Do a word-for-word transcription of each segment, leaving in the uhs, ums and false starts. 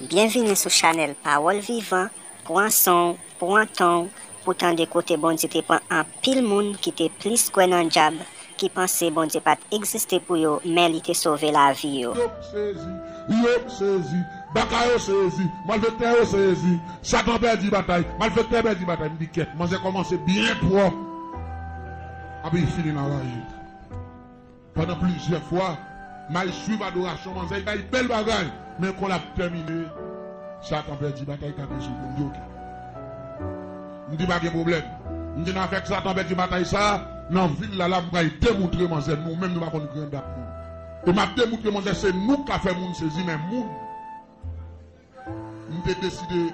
Byenvini sou chanèl Pawòl Vivan. Pran san w, pran tan w pou tande kote Bondye te pran anpil moun ki te plis kwè nan dyab, ki panse Bondye pa t egziste pou yo, men li te sove lavi yo. Yo sezi, yo sezi, baka yo sezi, malfektè yo sezi, Satan pèdi batay, malfektè pèdi batay. M di kèt, manzè kòmanse byen pwòp, epi fini nan raje. Pandan plizyè fwa, m al swiv adorasyon manzè, li bay bèl bagay. Men kon l ap tèmine, Satan pèdi batay, tape sou do m, m di oke. M di pa gen pwoblèm. M di n avèk Satan pèdi batay sa a, nan vil la la, m pral demontre manzè, nou menm nou pa konn grandap nou. E m ap demontre manzè, se nou k ka fè moun sezi, men moun M te deside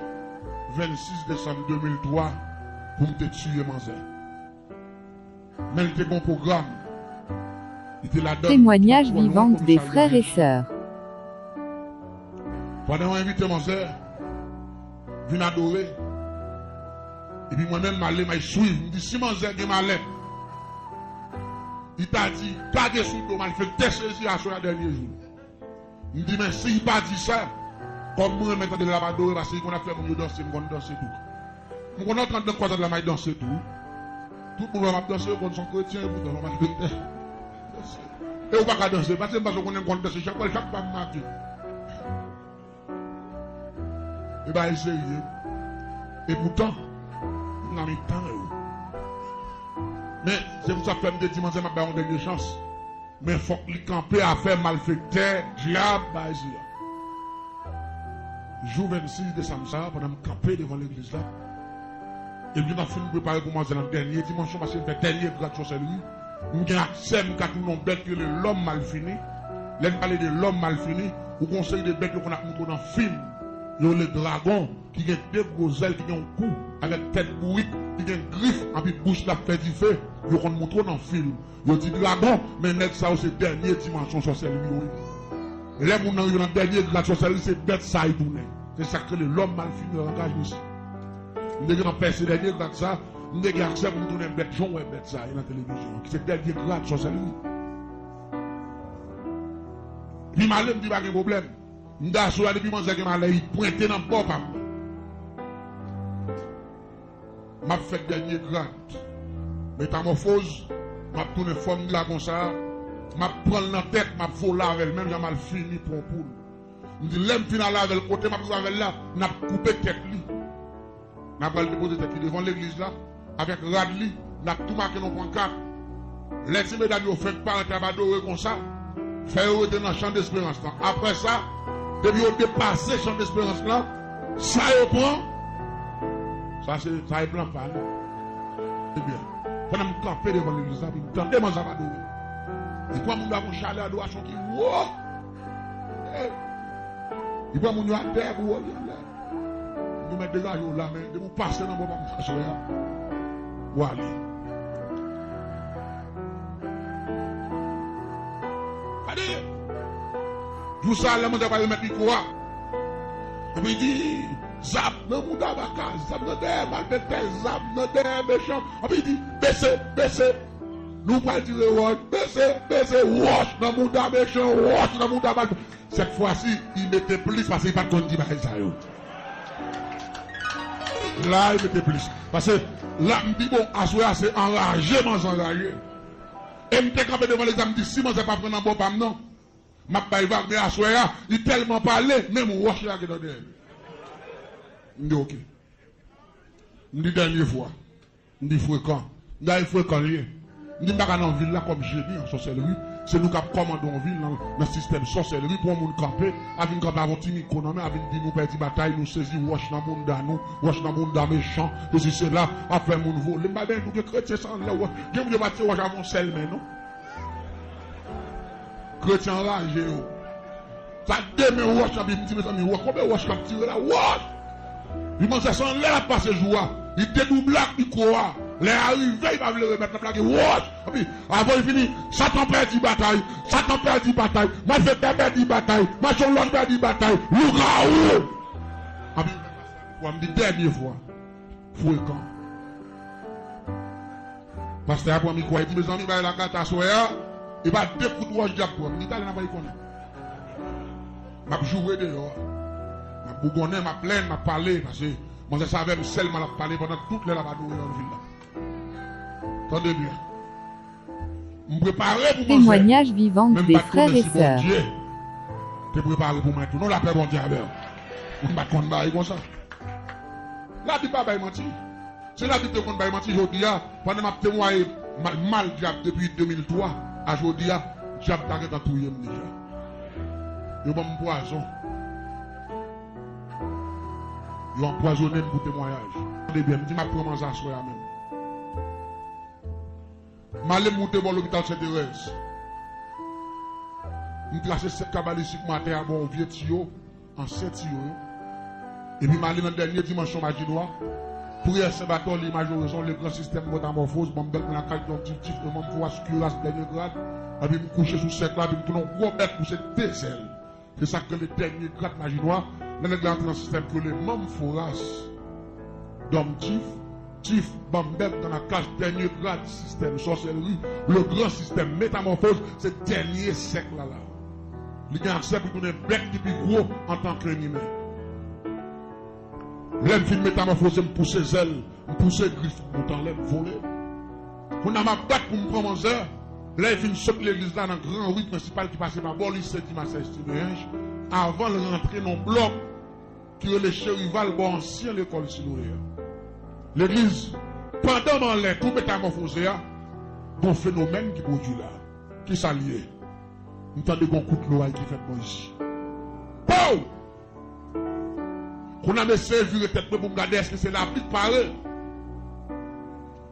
vennsis desanm de mil twa pou m te tiye manzè. Men l te gen yon pwogram. Li te ladan l, Témoignages vivants des frères et sœurs. Pandan yo envite manzè vin adore, epi mwen menm m ale, m al swiv. M di, si manzè gen malè, li ta di, gade sou do malfektè sezi aswè a dènye jou. M di, men si l pa di sa, kòm mwen renmen tande l ap adore, paske li konn ap fè moun yo danse, m konn danse tou. M konn antre anndan kwazad la, m al danse tou. Tout moun wè m ap danse, yo konn se yon kretyen, epoutan, m ap danse. E ou pa ka danse, paske m panse w konnen m konn danse, chak fwa, chak pa m make. E bagay serye. Epoutan, m nan mitan yo. Men, se pou sa fè m te di manzè m ap ba yon dènye chans. Men fòk li kanpe afè malfektè, dyab, bagay sila. Jou vennsis desanm sa a, pandan m kanpe devan legliz la, epi m ap fin prepare pou manzè nan dènye dimansyon, paske m fè dènye grad sòsèlri. M gen aksè, m ka tounen yon bèt ki rele lòm malfini. Lè n pale de lòm malfini, ou gen yon seri de bèt yo konn ap montre w nan fim. Yo rele dragon, ki gen de gwo zèl, ki gen yon kou, avèk tèt bourik, ki gen grif, anpi bouch l ap fè dife. Yo konn montre w nan fim. Yo di dragon, men nèg sa yo se dènye dimansyon sòsèlri yo ye. Lè moun nan rive nan dènye grad sòsèlri, se bèt sa y tounen. Se sa k rele lòm malfini nan langaj mesye. M te gentan pèse dènye grad sa, m te gen aksè pou m tounen bèt jan w wè bèt sa ye nan televizyon an, ki se dènye grad sòsèlri. Epi m ale, m di pa gen pwoblèm. M di aswè a, depi manzè gen malè, li pwente nan bò pa m. M ap fè dènye grad. Metamòfoz, m ap tounen fòm dragon sa a, m ap pran l nan tèt, m ap vole avè l, menm jan m al fini pran yon poul. M di, lè m fin ale avè l, kote m ap rive avè l la, n ap koupe tèt li. N ap pral depoze tèt li devan legliz la, avèk rad li, n ap tou make nan pankat. Lè ti medam yo fenk parèt, y ap adore konsa, fè yo rete nan chan desperans lan. Apre sa, depi yo depase chan desperans lan, sa yo pran, sa se, sa e plan pa nou. Ebyen, pandan m kanpe devan legliz la, epi m tande manzè ap adore. Li pran moun yo ak yon chalè adorasyon ki wo. Hey! Li pran moun yo atè pou yo li anlè. Nou mèt degaje w la, men depi w pase nan bò pa m aswè a, w ale. Gade! Jou sa a, lè manzè pral remèt mikwo a, epi li di, zam nan mouda baka, zam nan dèyè malfektè, zam nan dèyè mechan. Epi li di, bese, bese. Nou pral tire wòch, bese, bese, wòch nan mouda mechan, wòch nan mouda malfektè. Sèt fwa si, li mete plis, paske li pa t konn di bagay sa yo. La, li mete plis. Paske la, m di, bon, aswè a, se anraje manzè anraje. E m te kanpe devan legliz la, m di, si manzè pa pran nan bò pa m nan, m ap bay vag, men aswè a, li tèlman pale, menm wòch la gentan dèyè li. M di, oke. M di, dènye fwa. M di frekan. M di a e frekan li ye. M di m pa ka nan vil la kòm jeni an sòsèlri. Se nou k ap kòmande yon vil nan, nan sistèm sòsèlri pou yon moun kanpe, a vin kanpe avè yon ti mikwo nan men, a vin di nou pèdi batay, nou sezi, wòch nan bounda nou, wòch nan bounda mechan, sesi sela, ap fè moun vole. M pa benyen tou gen kretyen san lè wòch. Gen moun yo pa tire wòch avè yon sèl men non. Kretyen anraje yo. Sa de men wòch anpi m di, mezanmi, wòch, konbyen wòch k ap tire la? Wòch! Li panse se anlè l ap pase jou a. Li dedouble ak mikwo a. Lè a rive, li pa vle remèt, l ap lage wòch. Anpi, avan l fini, Satan pèdi batay, Satan pèdi batay, malfektè pèdi batay, machann lòt pèdi batay, lougawou! Anpi, m di dènye fwa, frekan. Pastè a pran mikwo a, li di, mezanmi, bagay la gate aswè a, e pa de kout wòch dyab pran. M di, talè n ap al konnen. M ap joure deyò a. M Bougonnen, m ap plenn, m ap pale, paske manzè sa avè m sèlman l ap pale pandan tout lè l ap adore nan vil la. Tande byen. M prepare pou manzè. Témoignage vivant des frères et sœurs. Men m pa t konnen si Bondye te prepare pou mwen tou. Non, lapè Bondye avè w. M pa t konn bagay konsa. Labib pa bay manti. Si Labib te konn bay manti, jodi a, pandan m ap temwaye mal, mal dyab depi de mil twa a jodi a, dyab ta gentan touye m deja. Yo ban m pwazon. Yo anpwazonnen m pou temwayaj. Tande byen, m di m ap pran manzè aswè a menm. M ale m moute bò lopital Senterèz. M trase sèk kabalistik mwen atè a bò yon vye tiyo, ansyen tiyo yo. Epi m ale nan dènye dimansyon Majinwa. Priyè Sen Batòli, Majorizon, Legran, Sistèm, Metamòfoz, ban m bèt mwen lakay Dòm Tif Tif, Manm Fouras, Kiras, dènye grad. Epi m kouche sou sèk la, epi m tounen yon gwo bèt pouse de zèl. Se sa k rele dènye grad Majinwa. Lè nèg la antre nan sistèm ki rele Manm Fouras, Dòm Tif, Tif, Banmbèt, Tanakach, dènye grad, sistèm sòsèlri, Legran, sistèm metamòfoz, se dènye sèk la la. Li gen aksè pou tounen bèt ki pi gwo antanke en imen. Lè m fin metamòfoze, m pouse zèl, m pouse grif, m moute anlè, m vole. Kounye a m ap bat pou m pran manzè. Lè l fin sot legliz la nan gran ri prensipal ki pase pa bò lise Dimasèj Ti Meyenj, avan l rantre nan blòk ki rele Cherival bò ansyen lekòl Siloe a. Legliz, pandan m anlè tou metamòfoze a, gon fenomèn ki pwodui la. Kisa l ye? M tande gon kout loray ki fèt bò isi. Pow! Kounye a m eseye vire tèt mwen pou m gade èske se lapli k pare.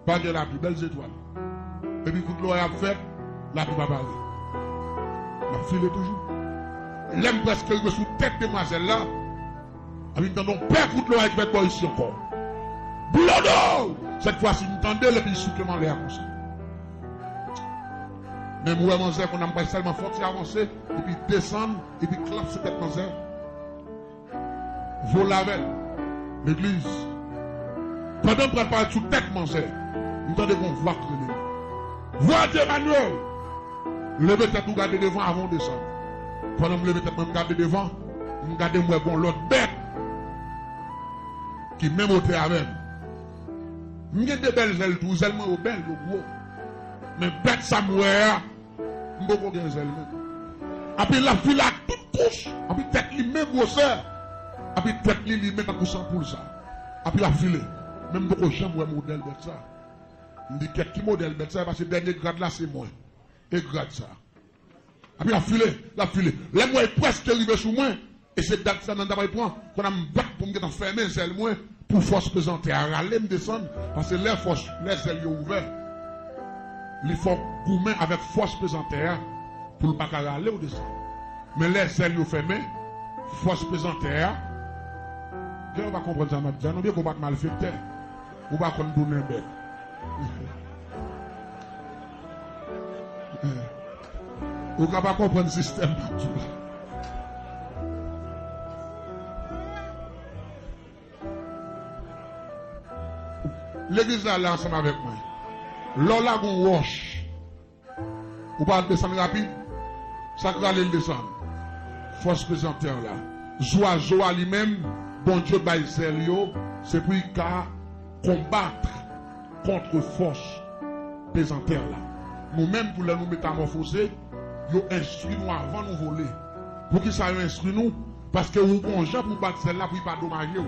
Pa gen lapli, bèl zetwal. Epi kout loray ap fèt, lapli pa pare. M ap file toujou. Lè m prèske rive sou tèt demwazèl la, epi m tande yon pè kout loray ki fèt bò isi ankò. Blodo! Sèt fwa si m tande l epi l souke m anlè a konsa. Men m wè manzè, kounye a m pral sèlman fè yon ti avanse, epi desann, epi klapse tèt manzè. Vole avè l. Legliz. Pandan m pral parèt sou tèt manzè, m tande gon vwa k rele m. Vwa di Emmanuel! Leve tèt ou gade devan avan w desann. Pandan m leve tèt mwen, m gade devan, m gade m wè gon lòt bèt ki menm otè avè m. M gen de bèl zèl tou, zèl mwen yo bèl, yo gwo. Men bèt sa m wè a, m poko gen zèl menm. Epi l ap file ak tout kouch, epi tèt li men gwosè, epi tèt li, li men tankou san poul sa. Epi l ap file. Men m poko janm wè modèl bèt sa. M di, kèt, ki modèl bèt sa? Paske dènye grad la se mwen. E grad sa. Epi l ap file, l ap file. Lè m wè l prèske rive sou mwen, e se dat sa nan ta pral pran, kounye a m bat pou m gentan fèmen zèl mwen, pou fòs pezantè a rale m desann, paske lè fòs, lè zèl yo ouvè, li fè w goumen avèk fòs pezantè a pou l pa ka rale w desann. Men lè zèl yo fèmen, fòs pezantè a, gen w pa konprann sa m ap di a non, byen ke w pa t malfektè, ou pa konn tounen bèt. Ou ka pa konprann sistèm m ap di w la. Legliz la la ansanm avèk mwen. Lè w lage yon wòch, ou pa desann rapid, sa k rale l desann? Fòs pezantè la. Zwazo a li menm, Bondye bay zèl yo, se pou l ka konbat kont fòs pezantè la. Nou menm tou lè nou metamòfoze, yo enstwi nou avan nou vole. Poukisa yo enstwi nou? Paske ou gon jan pou bat zèl la pou li pa domaje w.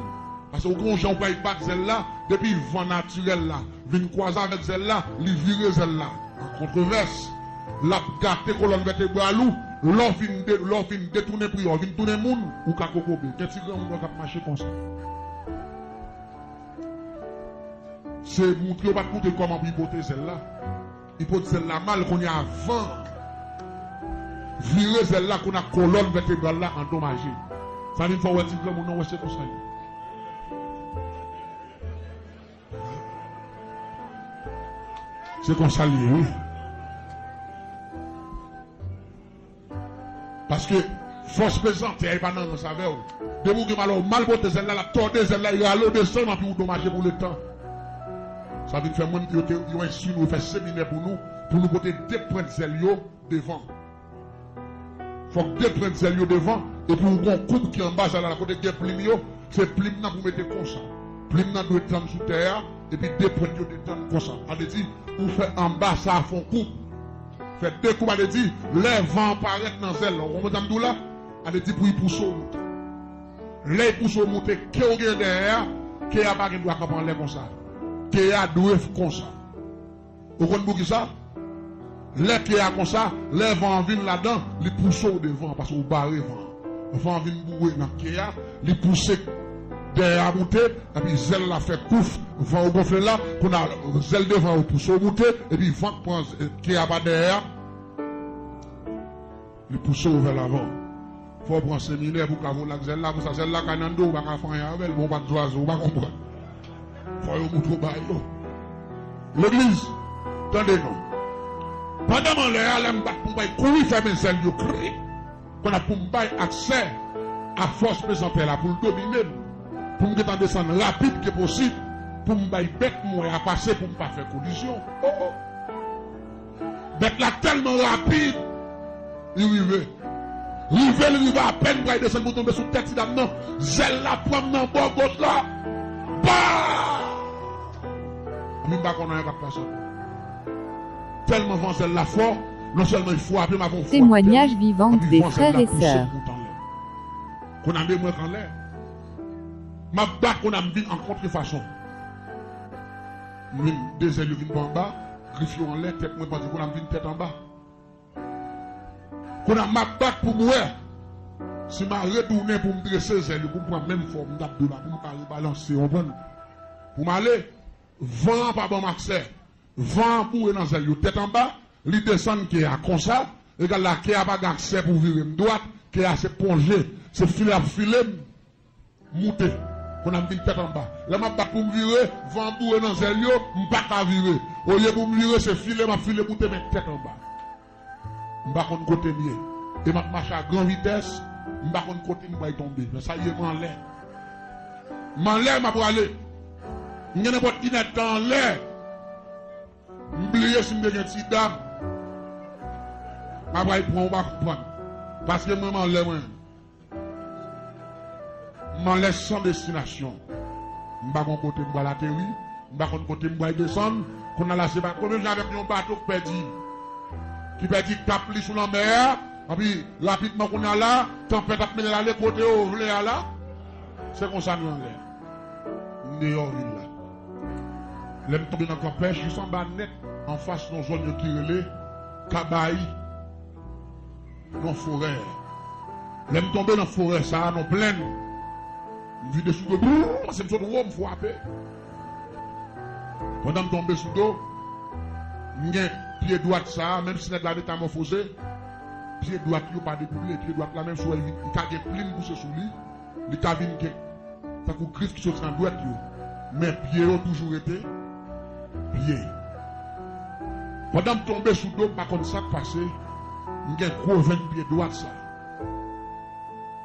Paske ou gon jan ou pral bat zèl la, depi van natirèl la vin kwaze avèk zèl la, li vire zèl la an kontrevès. L ap gate kolòn vètebral ou, lè w fin de-, lè w fin detounen pri a, w vin tounen moun, ou ka kokobe. Gen ti granmoun yo k ap mache konsa. Se moute, yo pa t moute kòman pou li pote zèl la. Li pote zèl la mal, kounye a van vire zèl la, kounye a kolòn vètebral la andomaje. Sa vin fè w wè ti granmoun nan, wè se konsa l ye. Se konsa l ye, wi. Paske fòs pezantè a, li pa nan rans avè w. Depi w gen malè, w mal pote zèl la, l ap tòde zèl la, li rale w desann, anpi w domaje pou letan. Sa vin fè mwen, yo te, yo enstwi nou, yo fè seminè pou nou, pou nou pote de pwent zèl yo devan. Fòk de pwent zèl yo devan, Epi ou gon koub ki anba zèl la, kote gen plim yo, se plim nan pou mete konsa. Plim nan dwe tann sou tè a, epi de pwent yo detann konsa. Sa vle di, ou fè anba sa a fè yon koub. Fè de koub, sa vle di, lè van an parèt nan zèl la, ou konprann sa m di w la? Sa vle di pou li pouse w moute. Lè li pouse w moute, ke w gen dèyè a, ke a pa gen dwa kanpe anlè konsa. Ke a dwe f-, konsa. Ou konn poukisa? Lè ke a konsa, lè van an vin ladan, li pouse w devan, paske ou bare van an. Van an vin boure nan ke a, li pouse dèyè a moute, epi zèl la fè kouf, van yo gonfle la, kounye a zèl devan yo pouse w moute, epi van k pran z-, ke a pa dèyè a, li pouse w vè lavan. Fò w pran seminè pou w ka vole ak zèl la, konsa zèl la ka nan do w, ou pa ka fè anyen avè l, bon, ou pa t zwazo, ou pa konprann. Fò yo moutre w ba yo. Legliz, tande non. Pandan m anlè a, lè m bat pou m bay kouri fèmen zèl yo, kri, konn ap pou m bay aksè a fòs pezantè la pou l domine m, pou m gentan desann rapid ke posib, pou m bay bèt m wè a pase, pou m pa fè kolizyon. Oh, oh. Bèt la tèlman rapid, li rive. Rive, li rive apèn pral desann pou tonbe sou tèt ti dam nan. Zèl la pran m nan bò goch la. Ba! Epi m pa konn anyen k ap pase ankò. Tèlman van zèl la fò, non sèlman li frape m avè yon fwa tèlman, epi van zèl la pouse m moute anlè. Konn a men mwen k anlè. M ap bat konn a m vin an kontrefason. M vin, de zèl yo vin pa anba, grif yo anlè, tèt mwen pati, konn a m vin tèt anba. Kounye a m ap bat pou m wè si m a retounen pou m drese zèl yo, pou m pran menm fòm m t ap di w la, pou m ka rebalanse, w konprann? Pou m ale, van an pa ban m aksè. Van an boure nan zèl yo tèt anba, li desann ke a konsa, egal la ke a pa gen aksè pou vire m dwat, ke a se plonje, se file ap file m. Moute. Kounye a m vin tèt anba. Lè m ap bat pou m vire, van an boure nan zèl yo, m pa ka vire. Olye pou m vire, se file m ap file moute, men tèt anba. M pa konn kote m ye. E m ap mache a gran vitès, m pa konn kote m pral tonbe. Men sa ye, m anlè. M anlè, m ap prale. M gen nenpòt inèdtan anlè. M bliye si m te gen ti dam. M ap pral pran ou pa konprann. Paske mwen, m anlè mwen. M anlè san destinasyon. M pa konn kote m pral ateri, m pa konn kote m pral desann. Kounye a la se pa, menm jan avèk yon bato k pèdi, ki pèdi kap li sou lanmè a, epi rapidman kounye a la, tanpèt ap mennen l ale kote yo vle a la. Se konsa m anlè. M deyò vil la. Lè m tonbe nan kanpèch, jis anba nèt, anfas yon zòn yo ki rele Kabayi. Yon forè. Lè m tonbe nan forè sa a, nan plèn, m vide sou do, boum, se m sot wo, m frape. Pandan m tonbe sou do, m gen pye dwat sa a, menm si nèg la metamòfoze, pye dwat yo pa dedoule, pye dwat la, menm si w wè li, li ka gen plim pouse sou li, li ka vin gen tankou grif ki soti nan dwèt yo, men pye yo toujou rete pye. Pandan m tonbe sou do, m pa konn sa k pase, m gen gwo venn pye dwat sa.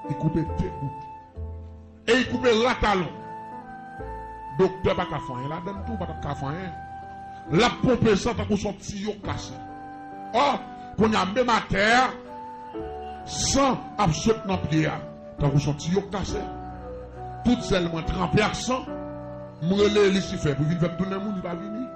Li koupe de bout. E li koupe rat alon. Doktè pa ka fè anyen ladan l tou, pa t ap ka fè anyen. L ap ponpe san tankou se yon tiyo k kase. Ò, kounye a menm atè a, san ap sot nan pye a, tankou se yon tiyo k kase. Tout zèl mwen tranpe ak san. M rele Lisifè pou vin fè m tounen moun, li pa vini.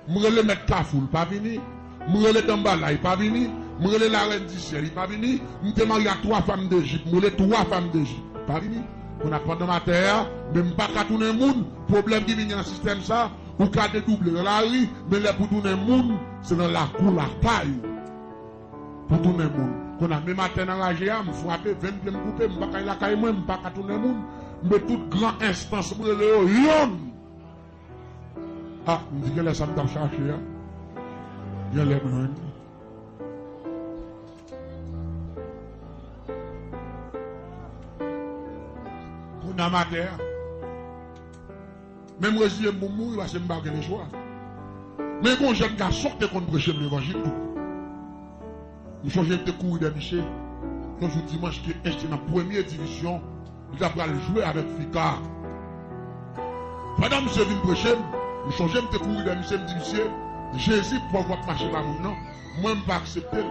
M rele mèt kafou, li pa vini. M rele Danbala, li pa vini. M rele larèn di syèl, li pa vini. M te marye ak twa fanm Dejip, m rele twa fanm Dejip, li pa vini. Kounye a pandan m atè a, men m pa ka tounen moun. Pwoblèm ki vini nan sistèm sa, ou ka dedouble nan lari, men lè pou tounen moun, se nan lakou lakay ou pou tounen moun. Kounye a menm atè nan raje a, m frape, venn pye m koupe, m pa ka lakay mwen, m pa ka tounen moun. Men tout gran enstans m rele yo, yonn. Ah, m di genlè sa m t ap chache a. Genlè m jwenn li. Kounye a m atè a. Men m reziye m pou m mouri paske m pa gen lechwa. Men gon jèn gason ki te konn preche m levanjil tou. M sonje m te kouri dèyè misye yon jou dimanch ke Ench te nan premye divizyon, li ta pral jwe avèk Fika. Pandan misye vin preche m, m sonje m te kouri dèyè misye, m di misye, Jezi pòv w ap mache pa moun nan, mwen m pa aksepte l.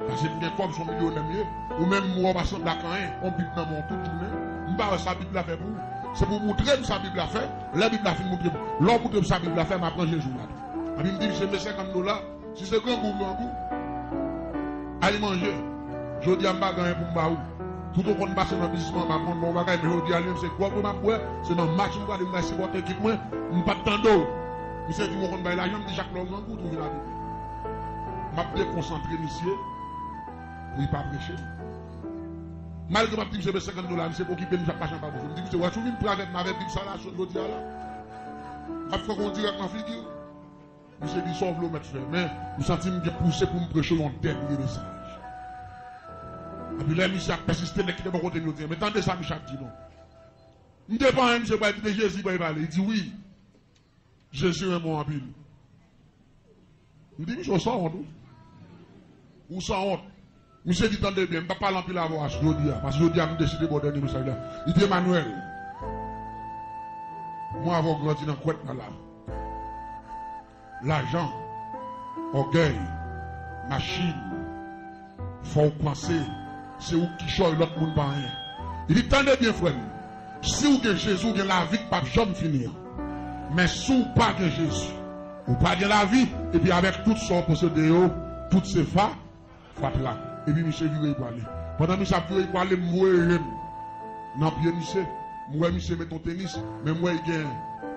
Paske m gen kòb, se yon milyonè m ye. Ou menm, m wè w pa sanble ak anyen. Yon Bib nan men w tout jounen. M pa wè sa Bib la fè pou ou. Se pou w moutre m sa Bib la fè. Lè Bib la fin moutre m, lè w moutre m sa Bib la fè, m a pran Jezi w la tou. Epi m di misye, men senkant dola. Si se grangou, grangou. Al manje. Jodi a, m pa gen anyen pou m ba ou. Tout ou konn pase nan biznis mwen, m ap konn bon bagay, men jodi a, li menm se gwòg mwen m ap bwè, se nan match m prale, m pral sipòte ekip mwen, m pa t tande w. Misye di, "Ou konn bay lajan?" M di, "Chak lè w grangou, tou vin avè m." M ap dekonsantre misye pou li pa preche m. Malgre m ap di misye, "Ben, senkant dola," misye okipe m, m ap mache anba bouch. M di, "Misye, wè, si w vin pre avèk m, avèk Bib sa la, jodi a la, m ap fè w yon dirèk nan figi w." Misye di, "Sa w vle w mèt fè, men m santi m gen pouse pou m preche yon dènye mesaj." Epi lè misye ap pèsiste, nèg ki te bò kote m yo di, "Men tande sa misye ap di non." M te pa anyen, misye pral di, "Men Jezi pral pale." Li di, "Wi, Jezi renmen w anpil." M di, "Misye, w sanwont, wi. Ou sanwont." Misye di, "Tande byen, m p ap pale anpil avè w jodi a, paske jodi a m deside ba w dènye mesaj la." Li di, "Emmanuel, mwen avè w grandi nan kwèt la la. Lajan, ògèy, machin, fè w panse se ou k kichòy, lòt moun pa anyen." Li di, "Tande byen, frè m, si w gen Jezi, w gen lavi k p ap janm fini an. Men si w pa gen Jezi, ou pa gen lavi, epi avèk tout sa w posede yo, tout se fa, fatra." Epi misye vire l prale. Pandan misye ap vire l prale, m voye je m nan pye misye. M wè misye met yon tenis, men m wè l gen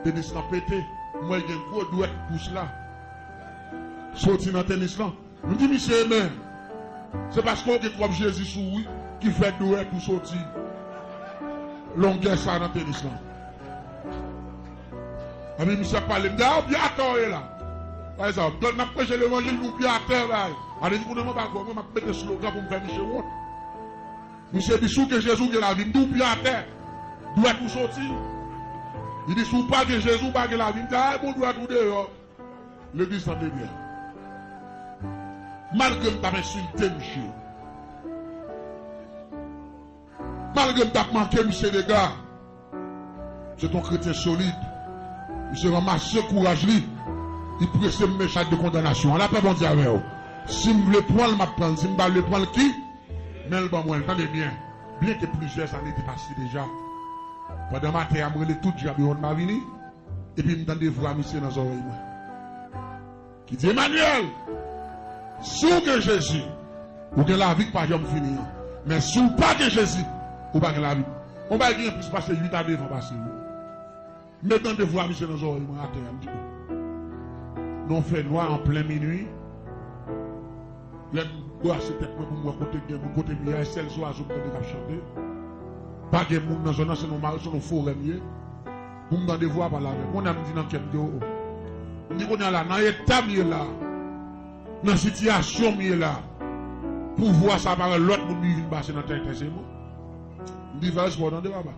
tenis lan pete. M wè l gen gwo dwèt bouch la soti nan tenis lan. M di misye, "Men, se paske w gen twòp Jezi sou ou wi, ki fè dwèt ou soti longè sa nan tenis lan." Epi misye ap pale, m di, "A, w pye atè w ye la." Pa egzanp, donk n ap preche levanjil, nou pye atè, bay. Ale di kounye a, m anba gwòg mwen, m ap mete slogan pou m fè misye wont. Misye di, "Si w gen Jezi, w gen lavi." M di, "W pye atè. Dwèt ou soti." Li di, "Si w pa gen Jezi, w pa gen lavi." M di, "A, bon, dwèt ou deyò." Legliz, tande byen. Malgre m t ap ensilte misye, malgre m t ap manke misye dega, se t on kretyen solid. Misye ranmase kouraj li, li prese m men chay de kondanasyon an. Lapè Bondye avè w. Si m vle pran l, m ap pran l. Si m pa vle pran l, ki men l ban mwen l. Tande byen. Byenke plizyè zane te pase deja, pandan maten an, m rele tout djab yo konn pa vini, epi m tande vwa misye nan zòrèy mwen ki di, "Emmanuel, si w gen Jezi, ou gen lavi k pa janm fini an. Men si w pa gen Jezi, ou pa gen lavi." On bagay ki gen plis pase uit a devan pase yo. M te tande vwa misye nan zòrèy mwen atè a, m di, "Oh." Nan fè nwa an plen minui, lè m brase tèt mwen pou m wè kote gen moun, kote m ye a, e sèl zwazo m tande k ap chante. Pa gen moun nan zòn nan, se nan mare, se nan forè m ye. Pou m tande vwa pale avè m. Kounye a m di nan kè m, m di, "Oh, oh." M di, "Kounye a la, nan eta m ye la, nan sitiyasyon m ye la, pou vwa sa parèt lòt moun, li vin pase nan tenten se mwen." M di, "Fè respè w tande, papa."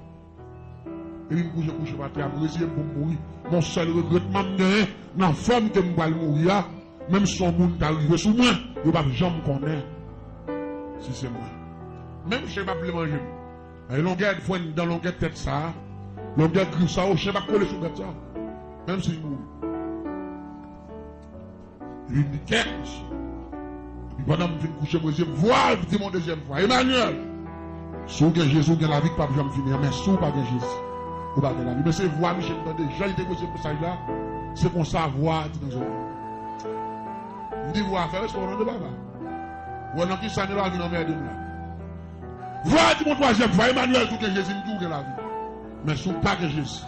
Epi m kouche, kouche pa tè a, m reziye m pou m mouri. Mon sèl regretman m genyen nan fòm ke m pral mouri a, menm si yon moun ta rive sou mwen, yo p ap janm konnen si se mwen. Menm chen p ap vle manje m. E longè fwenndan, longè tèt sa a, longè grif sa a, o, chen p ap kole sou bèt sa a, menm si l mouri. Epi m di, "Kèt, mesye." Epi pandan m fin kouche, m reziye m, vwa di m yon dezyèm fwa, "Emmanuel, si w gen Jezi, w gen lavi k p ap janm fini an, men si w pa gen Jezi, ou pa gen lavi." Men se vwa misye m tande, jan li te prese mesaj la, se konsa vwa a di nan zòrèy mwen. M di, "Vwa a, fè respè w tande, papa. Wè nan kisa nou lavi n anmède m la." Vwa a di m yon twazyèm fwa, "Emmanuel, si w gen Jezi," m di, "w gen lavi. Men si w pa gen Jezi,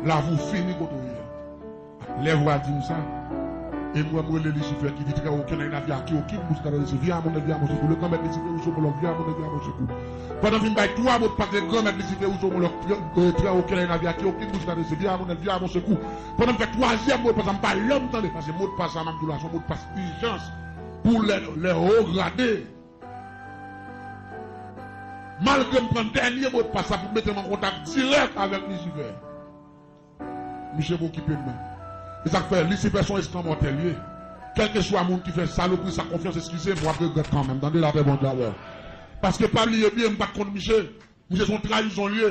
lavi w fini kote w ye a." Lè vwa di m sa, e m wè m rele Lisifè ki di, "Très haut, quel est la vie à quiconque bouge ta danse, viens à mon aide, viens à mon secours. Le grand maître Lisifè, où sont mon lòk, viens à mon aide, viens à mon secours." Pandan m fin bay twa modpas, le grand maître Lisifè, où sont mon lòk, très haut, quel est la vie à quiconque bouge ta danse, viens à mon aide, viens à mon secours. Pandan m fè twazyèm modpas, m pa janm tande, paske modpas sa, m ap di w la, se yon modpas ijans pou lè, lè wo grade. Malgre m pran dènye modpas sa pou mete m an kontak dirèk avèk Lisifè. Misye pa okipe m menm. E sa k fè Lisifè se yon eskanmòtè l ye. Kèlkeswa moun ki fè salopri sa konfyans, eskize m, w ap regrèt kanmenm. Tande, lapè Bondye avè w. Paske pa bliye byen, m pa t konn misye. Misye se yon trayizon l ye.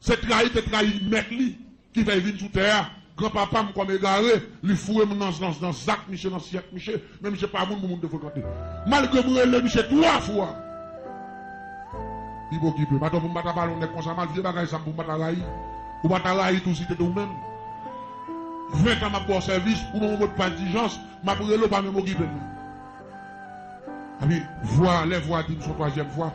Se trayi te trayi mèt li ki fè l vin sou tè a. Granpapa m kòm egare, li foure m nan, nan, nan zak misye, nan syèk misye, men misye pa moun pou moun te frekante. Malgre m rele misye twa fwa, li pa okipe m. Atò pou m pa ta pale yon nèg konsa mal, vye bagay sa m pou m pa ta rayi. Ou pa ta rayi tou si te te ou menm. Ven tan m ap ba w sèvis, ou ban m yon modpas dijans, m ap rele w pa menm okipe m. Epi vwa, lè vwa di m se yon twazyèm fwa,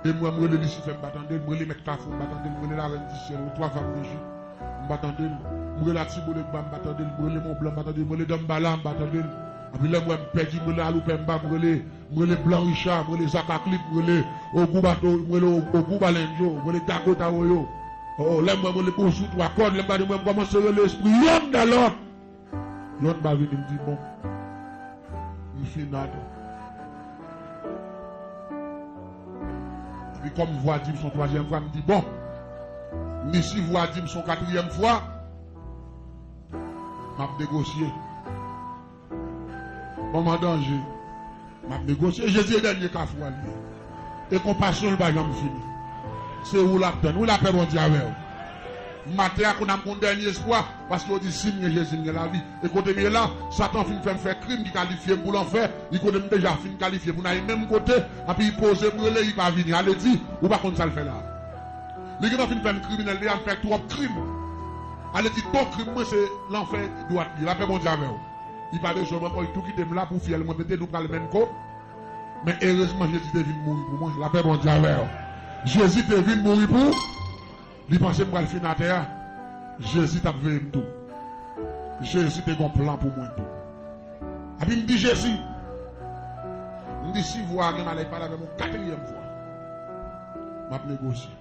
e m wè m rele Lisifè, m pa tande l, m rele Mèt Kafou, m pa tande l, m rele Larèn di Syèl, twa fwa m reji, m pa tande l, m rele Atibolegba, m pa tande l, m rele Mont Blanc, m pa tande l, m rele Danmbala, m pa tande l. Epi lè m wè m pèdi, m rele Aloupemba, m rele, m rele Blan Richa, m rele Zaka Klip, m rele Ogou Bato, m rele Ogou Balenjo, m rele Gago Tawoyo. O, lè m wè m rele Bosou Twa Kòn, lè m gade m wè m kòmanse rele espri yonn dè lòt. Lòt ba vini, m di, bon, m fin atè. Epi kòm vwa di m se yon twazyèm fwa, m di, bon, m di si vwa di m se yon katriyèm fwa, m ap negosye. Moman danje. M ap negosye. Jezi e dènye kafou a l ye. E konpasyon l pa janm fini. Se ou l ap tann. Wi, lapè Bondye avè w. Maten a, kounye a m gon dènye espwa, paske yo di si m gen Jezi, m gen lavi. E kote m ye la, Satan fin fè m fè krim ki kalifye m pou lanfè, li konnen m deja fin kalifye pou n al menm kote, epi li poze m rele, li pa vini. Ale di, ou pa konn sa l fè la. Li gentan fin fè m kriminèl deja, m fè twòp krim. Ale di, ton krim mwen se lanfè dwat li. Lapè Bondye avè w. Li pa bezwen m ankò, li tou kite m la pou fyèl mwen pete, nou pral menm ko. Men erezman Jezi te vin mouri pou mwen. Lapè Bondye avè w. Jezi te vin mouri pou, li panse m pral fin atè a. Jezi t ap veye m tou. Jezi te gon plan pou mwen tou. Epi m di Jezi, m di si vwa a gen malè pale avè m yon katriyèm fwa, m ap negosye.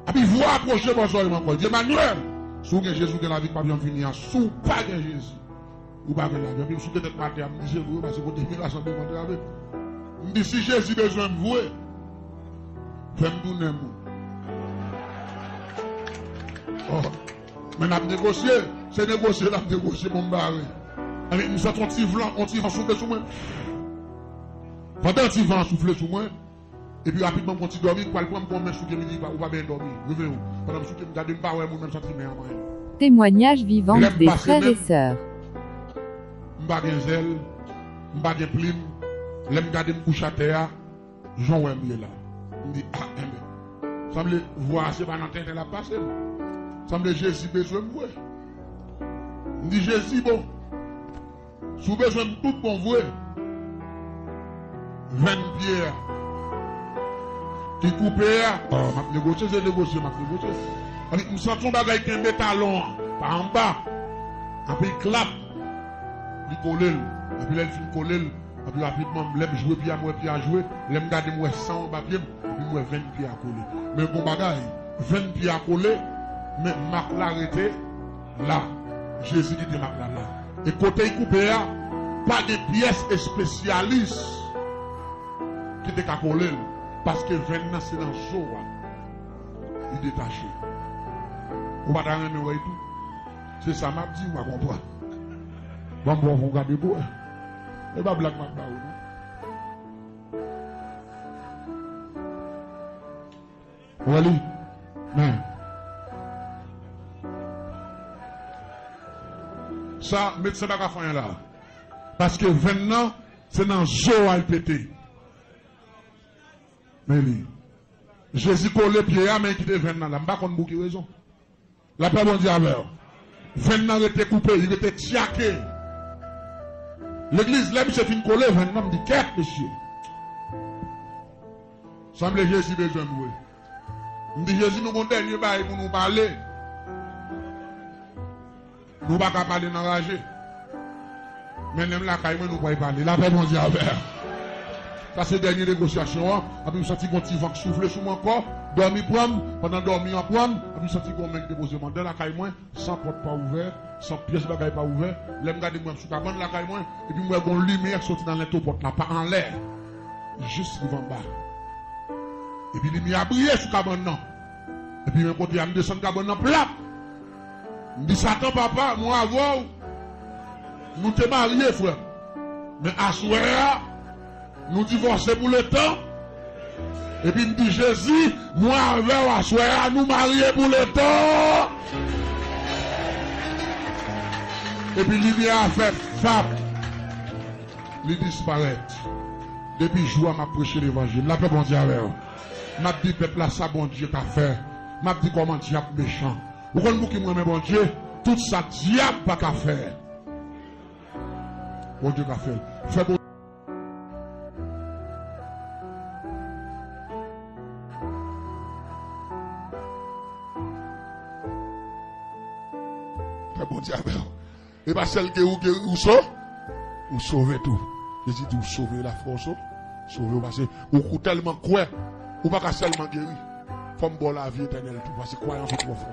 Epi vwa a pwoche bò zòrèy mwen ankò. Di, Emmanuel, si w gen Jezi, w gen lavi k p ap janm fini an. Si w pa gen Jezi, ou pa gen lavi. Epi m souke tèt m atè a, m di, se vre, paske kote m ye la sanble m antrave. M di, si Jezi bezwen m vre, fè m tounen moun. Oh. Men n ap negosye. Se negosye n ap negosye, bon, m bare. Epi m santi yon ti van, yon ti van soufle sou mwen. Pandan ti van an soufle sou mwen, epi rapidman, m gon ti dòmi, m pral pran m gon men souke, m di, ou pa byen dòmi, reveye w. Pandan m souke, m gade, m pa wè moun, men m santi men an manyen m. Témoignage vivant des frères et sœurs. M pa gen zèl, m pa gen plim. Lè m gade, m kouche atè a, jan w wè m ye la. M di, a, enben, sanble vwa a se pa nan tenten l ap pase, non. Sanble Jezi bezwen m vre. M di, Jezi, bon, si w bezwen m tout bon vre, venn pye a ki koupe a, oh, m ap negosye, se negosye m ap negosye. Epi m santi yon bagay kenbe talon an pa anba. Epi l klap, li kole l. Epi lè l fin kole l, epi rapidman, lè m jwe pye a, m wè pye a jwe. Lè m gade, m wè san anba pye m. Epi m wè venn pye a kole. Men gon bagay, venn pye a kole, men mak la rete la. Jezi kite mak la la. E kote l koupe a, pa gen pyès espesyalis ki te ka kole l, paske venn nan se nan zo a li detache. Ou pa ta renmen wè l tou? Se sa m ap di, ou pa konprann. Ban m pran pou w gade pou wè. E pa blag m ap ba ou, non. Ou wè li? Men. Sa, medsen pa ka fè anyen la. Paske venn nan, se nan zo a l pete. Men li. Jezi kole pye a, men li kite venn nan la. M pa konn pou ki rezon. Lapè Bondye avè w. Venn nan rete koupe, li rete tyake. Legliz, lè misye fin kole venn nan, m di, kèt, mesye. Sanble Jezi bezwen m vre. M di, Jezi, nou gon dènye bagay pou nou pale. Nou pa ka pale nan raje. Men lè m lakay mwen, nou pral pale. Lapè Bondye avè w. Sa se dènye negosyasyon an. Epi m santi gon ti van k soufle sou mwen ankò. Dòmi pran m. Pandan dòmi an pran m, epi m santi gon men k depoze m anndan lakay mwen. San pòt pa ouvè, san pyès bagay pa ouvè. Lè m gade, m wè m sou kabann lakay mwen. Epi m wè gon limyè k soti nan lento pòt la, pa anlè. Jis rive anba. Epi limyè a briye sou kabann nan. Epi men kote a, m desann kabann nan plat. M di, Satan, papa, mwen avè w, nou te marye, frè m. Men aswè a, nou divòse pou letan. Epi m di, Jezi, mwen avè w aswè a, nou marye pou letan. Epi limyè a fè fap, li disparèt. Depi jou a m ap preche levanjil. Lapè Bondye avè w. M ap di pèp la sa Bondye ka fè. M ap di kòman dyab mechan. Ou konn pou ki m renmen Bondye? Tout sa dyab pa ka fè, Bondye ka fè l. Fè Bondye. Fè Bondye avè w. E pa sèl geri ou geri, ou so-, ou sove tou. Jezi di ou sove, lafwa w so-, sove w pase. Ou, ou tèlman kwè, ou pa ka sèlman geri. Fò m ba w lavi etènèl tou, pase kwayans ou twò fò.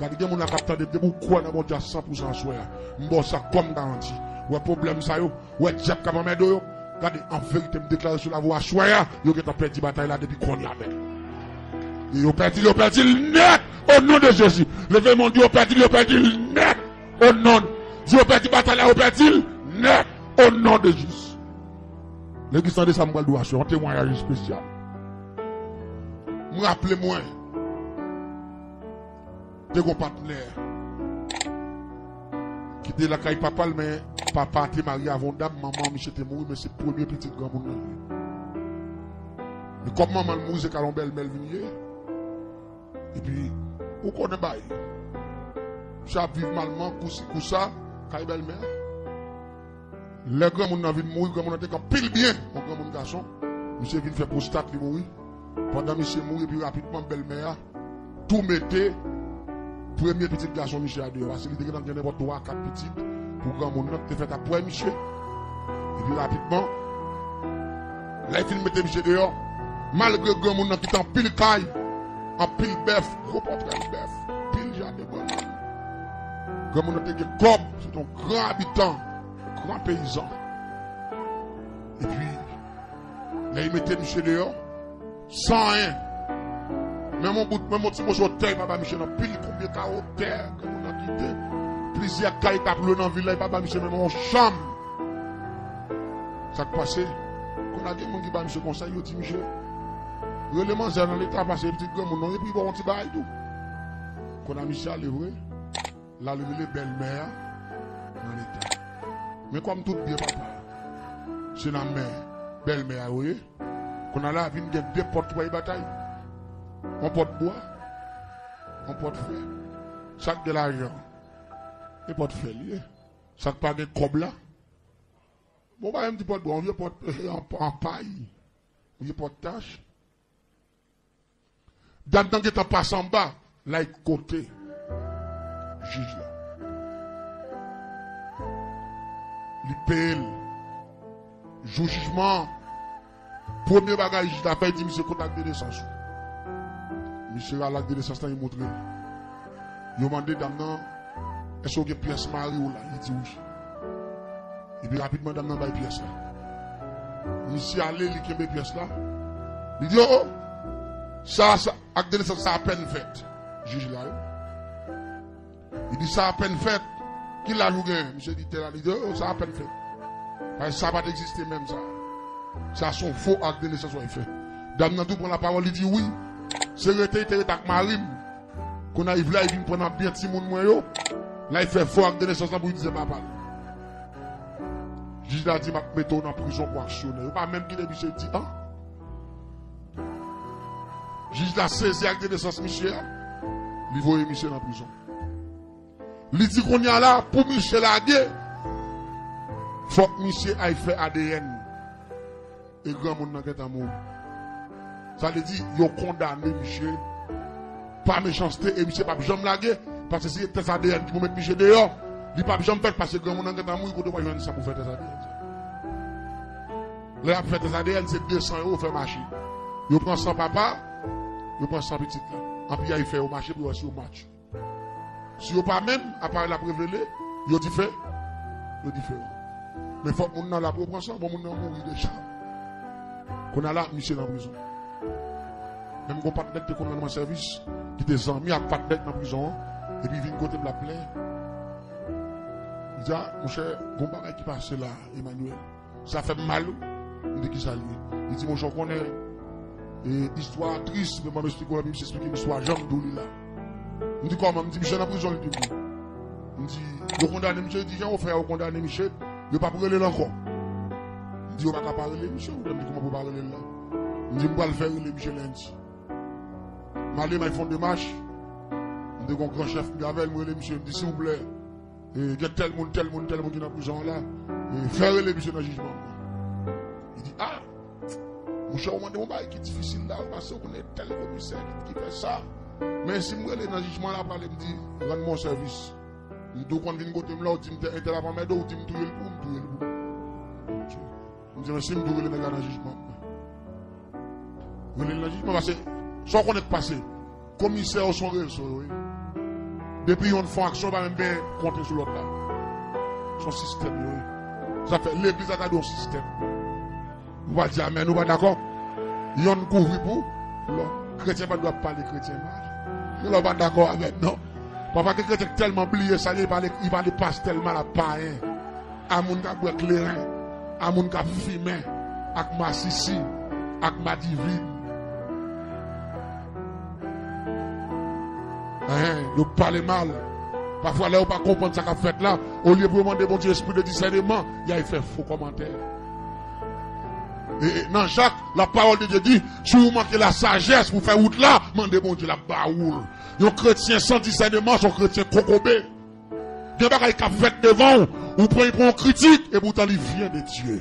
Gade, gen moun la k ap tande, depi w kwè nan Bondye a san pou san aswè a, m ba w sa kòm garanti. Ou wè pwoblèm sa yo, ou wè dyab k ap anmède w yo, gade, an verite, m deklare sou lavi w aswè a, yo gentan pèdi batay la depi kounye a menm. E yo pèdi l, yo pèdi l nèt, o non de Jezi. Leve men w, di yo pèdi l, yo pèdi l nèt, o non. Di yo pèdi batay la, yo pèdi l nèt, o non de Jezi. Legliz, tande sa m pral di w aswè, yon temwayaj espesyal. M raple mwen, te gon patnè ki te lakay papa l, men papa a te marye avè yon dam, manman misye te mouri, men se premye pitit granmoun nan li ye. Men kòm manman l mouri, se kay yon bèlmè l vin ye. Epi, ou konnen bay. Misye ap viv malman, kousi kousa, kay bèlmè a. Lè granmoun nan vin mouri, granmoun nan te gen anpil byen, yon granmoun gason. Misye vin fè pwostat li mouri. Pandan misye mouri, epi rapidman, bèlmè a tou mete premye pitit gason misye a deyò. Paske li te gentan gen nenpòt twa, kat pitit pou granmoun nan ki te fèt apre misye. Epi rapidman, lè l fin mete misye deyò, malgre granmoun nan kite anpil kay, anpil bèf, gwo pòtrè bèf, anpil jaden granmoun. Granmoun nan te gen kòb, se te yon gran abitan, gran peyizan. Epi, lè yo mete misye deyò, san anyen. Menm yon bout, menm yon ti moso tè, yo pa ba misye nan pil konbyen kawo tè, granmoun nan kite. Plizyè kay k ap lwe nan vil la, yo pa ba misye menm yon chanm. Sa k pase? Kounye a gen moun ki ba misye konsèy, yo di misye, rele manzè nan leta, pase pitit granmoun nan, epi ba w yon ti bagay tou. Kounye a misye ale vre. L al rele bèlmè a nan leta. Men kòm tout byen papa se nan men bèlmè a yo ye, kounye a la vin gen de pòt pou bay batay. Yon pòt bwa, yon pòt fè. Sa k gen lajan, e pòt fè l ye. Sa k pa gen kòb la, bon, pa menm di pòt bwa, yon vye pòt, an, an pay, yon vye pòt tach. Dam nan gentan pase anba, l al kote jij la. Li peye l. Jou jijman an, premye bagay jij la fè, li di misye, kote ak de nesans ou? Misye rale ak de nesans lan, li montre l. Yo mande dam nan, èske w gen pyès mari w la? Li di wi. Epi rapidman, dam nan bay pyès la. Misye ale, li kenbe pyès la. Li di, o, o, sa, sa, ak de nesans sa apèn fèt. Jij la, wi. Li di, sa apèn fèt. Ki laj ou genyen? Misye di, tèl laj. Li di, o, o, sa apèn fèt. Paske sa pa t egziste menm, sa. Sa se yon fo ak de nesans w al fè. Dam nan tou pran lapawòl, li di, wi. Se rete, li te rete ak mari m. Kounye a, li vle al vin pran nan byen timoun mwen yo. L al fè fo ak de nesans lan pou li di se papa l. Jij la di, m ap mete w nan prizon pou aksyonè. Yo pa menm kite misye di an. Jij la sezi ak de nesans misye a. Li voye misye nan prizon. Li di kounye a la, pou misye lage, fòk misye al fè A D N. E granmoun nan gentan mouri. Sa vle di, yo kondane misye pa mechanste e misye p ap janm lage, paske si se tès A D N ki pou met misye deyò, li p ap janm fèt paske granmoun nan gentan mouri, kote w pral jwenn san pou fè tès A D N sa? Lè y ap fè tès A D N, se de san ewo fè mache. Yo pran san papa, yo pran san pitit la. Anpi a, yo fè yo mache pou yo wè si yo match. Si yo pa menm, aparèy la ap revele, yo dife-, yo diferan. Men fòk moun nan la pou yo pran san, bon, moun nan mouri deja. Kounye a la, misye nan prizon. Menm gon patnè ki te konn rann mwen sèvis, ki te zanmi ak patnè k nan prizon an, epi vin kote m, l ap plenyen. Li di, a, monchè, gon bagay ki pase la, Emmanuel. Sa fè m mal, wi. M di, kisa l ye? Li di, monchè, w konnen, e, istwa a tris, men mwen m esplike w, epi misye esplike m istwa a jan m di w li la. M di, kòman? M di, misye nan prizon, li di m wi. M di, yo kondane misye, li di, jan yo fè a, yo kondane misye, yo p ap rele l ankò. M di, yo pa ka pa rele misye, ou menm di, kòman pou yo pa rele l la? M di, m pral fè rele misye lendi. M ale, m al fè yon demach, m te gen yon gran chèf m te avè l, m rele misye, m di, silvouplè, e, gen tèl moun, tèl moun, tèl moun ki nan prizon an la, e, fè rele misye nan jijman an. Li di, a! Monchè, ou mande yon bagay ki difisil la, ou pase, ou konnen tèl komisè ki, ki fè sa. Men si m rele nan jijman la, pale m di, rann mwen yon sèvis. M di, ou konn vin kote m la, ou di m entèl ap anmède w, ou di m touye l pou ou, m touye l pou ou. M di, men si m tou rele nèg la nan jijman. Rele l nan jijman, paske sa w konnen k pase. Komisè yo se yon rezo yo ye. Depi yonn fè yon aksyon, pa menm gen konte sou lòt la. Se yon sistèm yo ye. Sa fè legliz la ta dwe yon sistèm. Ou pa di amèn, ou pa dakò? Yonn kouvri pou lòt. Kretyen pa dwe ap pale kretyen mal. Lè w pa dakò avè m, non. Pafwa gen kretyen k tèlman bliye sa, li pale, li pale pastè l mal ak payen, a moun k ap bwè kleren, a moun k ap fimen, ak masisi, ak madivin. Enhen, yo pale mal. Pafwa, lè yo pa konprann sa k ap fèt la, olye pou yo mande Bondye espri de disèneman, y al fè fo kòmantè. E, e, nan Jak, la pawòl de Dye di, si w manke lasajès pou fè wout la, mande Bondye, l ap ba ou l. Yon kretyen san disèneman se yon kretyen kokobe. Gen bagay k ap fèt devan w, ou pran, pran yon kritik, e poutan li vyen de Dye.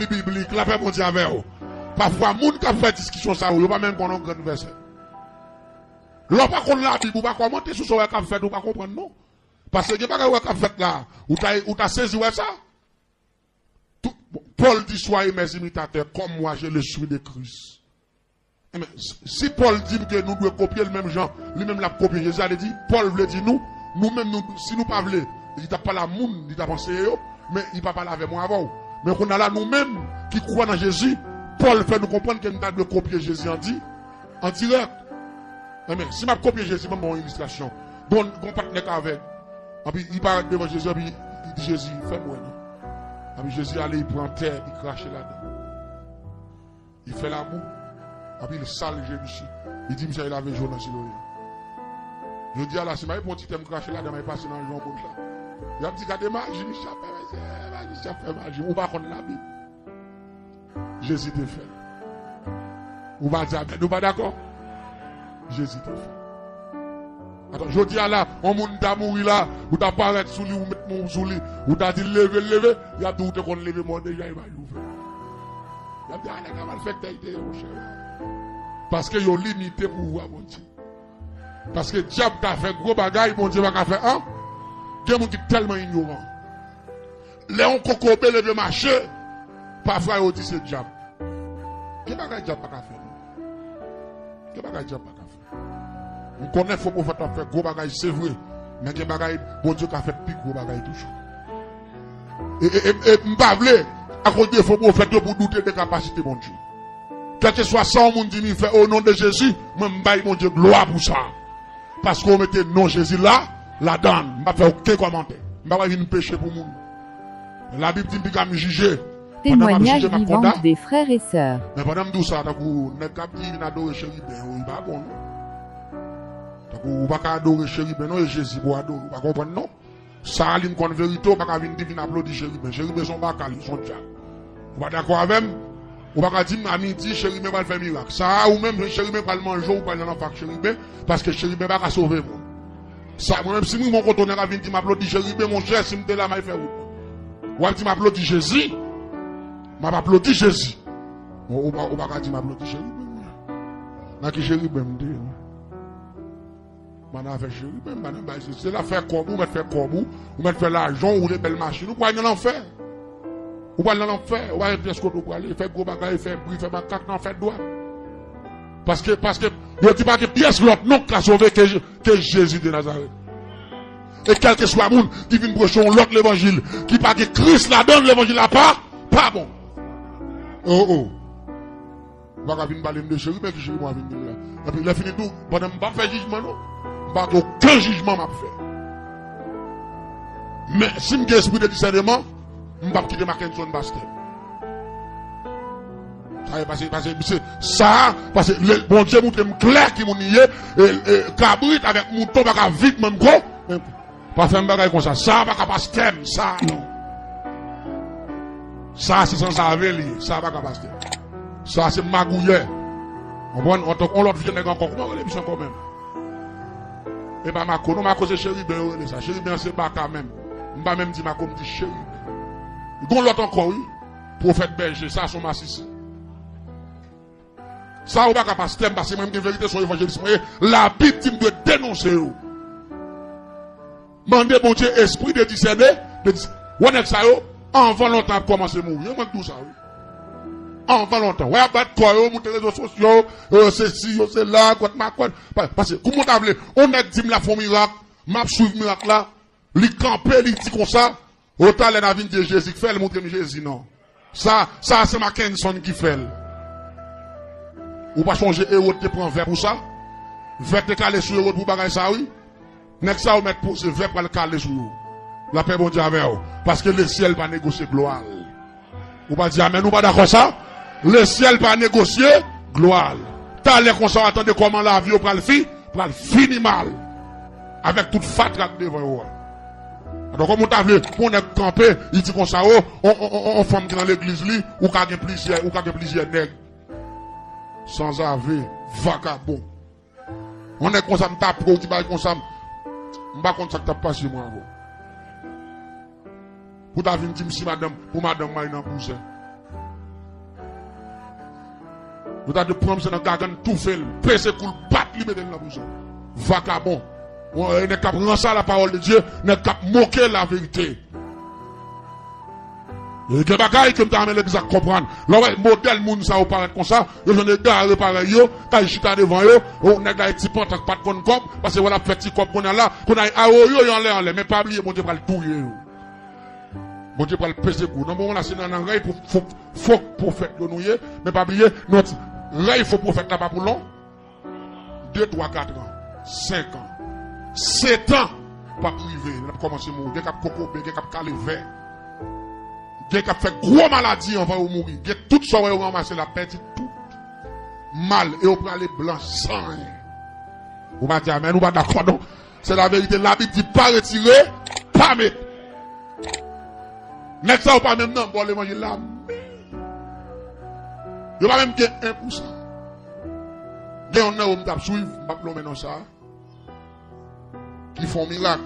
Li biblik, lapè Bondye avè w. Pafwa, moun k ap fè diskisyon sa yo, yo pa menm konn yon grenn vèsè. Lè w pa konn Labib, ou pa kòmante sou sa w wè k ap fèt, ou pa konprann, non. Paske gen bagay w wè k ap fèt la, ou ta, ou ta sezi wè sa. Tout, bon, Pòl di, soyez mes imitateurs, comme moi j'ai le souffle de Christ. Enben, si, si Pòl di n ke nou dwe kopye l menm jan li menm l ap kopye Jezi, sa vle di, Pòl vle di nou, nou menm, nou, si nou pa vle, li t ap pale a moun, li t ap anseye yo, men li pa pale avè mwen avè w. Men kounye a la, nou menm ki kwè nan Jezi, Pòl fè nou konprann ke nou ta dwe kopye Jezi an di, an dirèk. Enben, si m ap kopye Jezi, ban m yon ilistrasyon. Gon, gon patnè k avèg. Anpi, li parèt devan Jezi, anpi li di Jezi, fè m wè non. Anpi Jezi ale, li pran tè, li krache ladan. Li fè labou, anpi li sal je misye. Li di misye al lave je w nan Siloe. Jodi a la, si m al pran ti tè m krache ladan, m al pase nan je w bouch la. Y ap di, gade maji misye ap fè, mesye, maji misye ap fè maji. Ou pa konn Labib. Jezi te fè l. Ou pa di amèn, ou pa dakò? Jezi te fè l. Atò, jodi a la, yon moun ta mouri la, ou ta parèt sou li, ou met men w sou li, ou ta di l leve, l leve, y ap di w te konn leve mò deja, e pa jou fè. Y ap di, a, nèg la malfektè li te ye, monchè. Paske yo limite pouvwa Bondye. Paske dyab ka fè gwo bagay, Bondye pa ka fè an. Gen moun ki tèlman inyoran. Lè yon kokobe leve mache, pafwa yo di se dyab. Gen bagay dyab pa ka fè, non. Gen bagay dyab pa ka fè. M konnen fo pwofèt ap fè gwo bagay, se vre. Men gen bagay, Bondye ka fè pi gwo bagay toujou. E, e, e, e m pa vle, akoz de fo pwofèt yo, pou doute de kapasite Bondye. Kèlkeswa sa yon moun di m li fè, o non de Jezi, mwen m bay Bondye glwa pou sa. Paske w mete non Jezi la, ladan l. M p ap fè okenn kòmantè. M pa pral vin peche pou moun. Labib di m piga m jije. Pandan m ap jije, m ap konda. Témoignage vivant des frères et sœurs. Men pandan m di w sa, tankou nèg k ap di vin adore cheriben yo, li pa bon, non. Tankou ou pa ka adore cheriben, non, e Jezi pou w adore. Ou pa konprann, non. Sa a li m konn verite, ou pa ka vin di vin aplodi cheriben. Cheriben se yon baka, li se yon dyab. Ou pa dakò avè m? Ou pa ka di m a midi, cheriben pral fè mirak. Sa a, ou menm, cheriben pral manje w, ou pral nan lanfè ak cheriben, paske cheriben pa ka sove moun. Sa, mwen menm, si m rive yon kote, nèg ap vin di m aplodi cheriben, monchè, si m te la, m al fè wout mwen. W ap di m aplodi Jezi? M ap aplodi Jezi. Ou, ou pa, ou pa ka di m aplodi cheriben, mwen. Nan ki cheriben m te ye, mwen? M pa nan afè cheriben, m pa nan bay se, se la fè kòb ou, ou mèt fè kòb ou, ou mèt fè lajan w, woule bèl machin, ou pral nan lanfè. Ou pral nan lanfè, ou pa gen pyès kote ou prale, fè gwo bagay, fè bri, fè makak nan fè dwat. Paske, paske, yo di pa gen pyès lòt non k ka sove ke, ke Jezi de Nazarèt. E kèlkeswa moun ki vin preche yon lòt levanjil, ki pa gen Kris ladan l, levanjil la pa, pa bon. Oh, oh. Ou pa ka vin pale m de cheriben, ki cheriben w a vin di m la? Epi lè fini tou, pandan m p ap fè jijman non, m pa gen okenn jijman m ap fè. Men si m gen espri de disèneman, m p ap kite Mackenson pastè. Sa e pase, pase, se sa, pase, le, Bondye montre m klè ki moun li ye, e, e, kabrit avèk mouton pa ka viv menm gwo. Pa fè m bagay konsa. Sa a pa ka pastè m, sa a non. Sa a se sanzave li ye. Sa a pa ka pastè. Sa a se magouyè. Konprann? Antanke yon lòt vye nèg ankò. Kòman yo rele misye ankò menm? E pa Mako non, Mako se Cheriben yo rele sa. Cheriben an se baka menm. M pa menm di Mako, m di Cheriben. Gon lòt ankò, wi. Pwofèt Bèje, sa se yon masisi. Sa yo pa ka pastè m, paske mwen m gen verite sou evanjelis mwen ye. Labib di m dwe denonse yo. Mande Bondye espri de disène, de dis-, wè nèg sa yo, anvan lontan ap kòmanse mouri. E mwen k di w sa, wi. Anvan lontan. Wè y ap bat kò yo, moute rezo sosyo, yo se si, yo se la, kwèt makwèt. Pa-, paske, kouman w ta vle, yon nèg di m l ap fè yon mirak, m ap swiv mirak la, li kanpe, li di konsa, o talè n a vin di Jezi k fè l, montre m Jezi non. Sa, sa se Mackenson ki fè l. Ou pa sonje Ewòd te pran vè pou sa? Vè te kale sou Ewòd pou bagay sa wi. Nèg sa yo mèt poze vè pral kale sou yo. Lapè Bondye avè w. Paske lesyèl pa negosye glwa l. Ou pa di amèn, ou pa dakò sa? Lesyèl pa negosye glwa l. Talè konsa w a tande kòman lavi yo pral fi, pral fini mal. Avèk tout fatra k devan yo a. Donk, kòman w ta vle pou yon nèg kanpe, li di konsa, o, on, on, on, on fanm ki nan legliz li, ou ka gen plizyè, ou ka gen plizyè nèg. Sanzave, vagabon. Yon nèg konsa, m ta pran w ti bagay konsa, m, m pa konn sa k t ap pase mwen avè w. Pou ta vin di m si madanm, pou madanm mwen al nan bouzen. Yo ta dwe pran misye nan gagann, toufe l, peze kou l, bat li, mete l nan prizon. Vagabon. Bon, e nèg k ap ranse a la parole de Dieu, nèg k ap moke laverite. E gen bagay ke m ta renmen legliz la konprann. Lè w wè modèl moun sa yo parèt konsa, yo jwenn egare parèy yo, k al chita devan yo, o nèg la e ti pantan k pa t konn kòb, paske wè l ap fè ti kòb kounye a la, kounye a awoyo yo anlè anlè, men pa bliye Bondye pral touye yo. Bondye pral peze kou. Nan moman la, se nan, nan rèy pou fo, fo pwofèt yo nou ye, men pa bliye, nou ti rèy fo pwofèt la pa pou lon. De, twa, kat an, senk an, sèt an, p ap rive, n ap kòmanse mouri. Gen k ap kokobe, gen k ap kale vè. Gen k ap fè gwo maladi anvan yo mouri. Gen tout sa w wè yo ranmase la, pèdi tout. Mal, e yo prale blan san anyen. Ou pa di amèn, ou pa dakò non. Se laverite, Labib di pa retire, pa met. Nèg sa yo pa menm nan bò levanjil la menm. Yo pa menm gen en pou san. Gen yonn nan yo m t ap swiv, m p ap lonmen non sa a, ki fè yon mirak.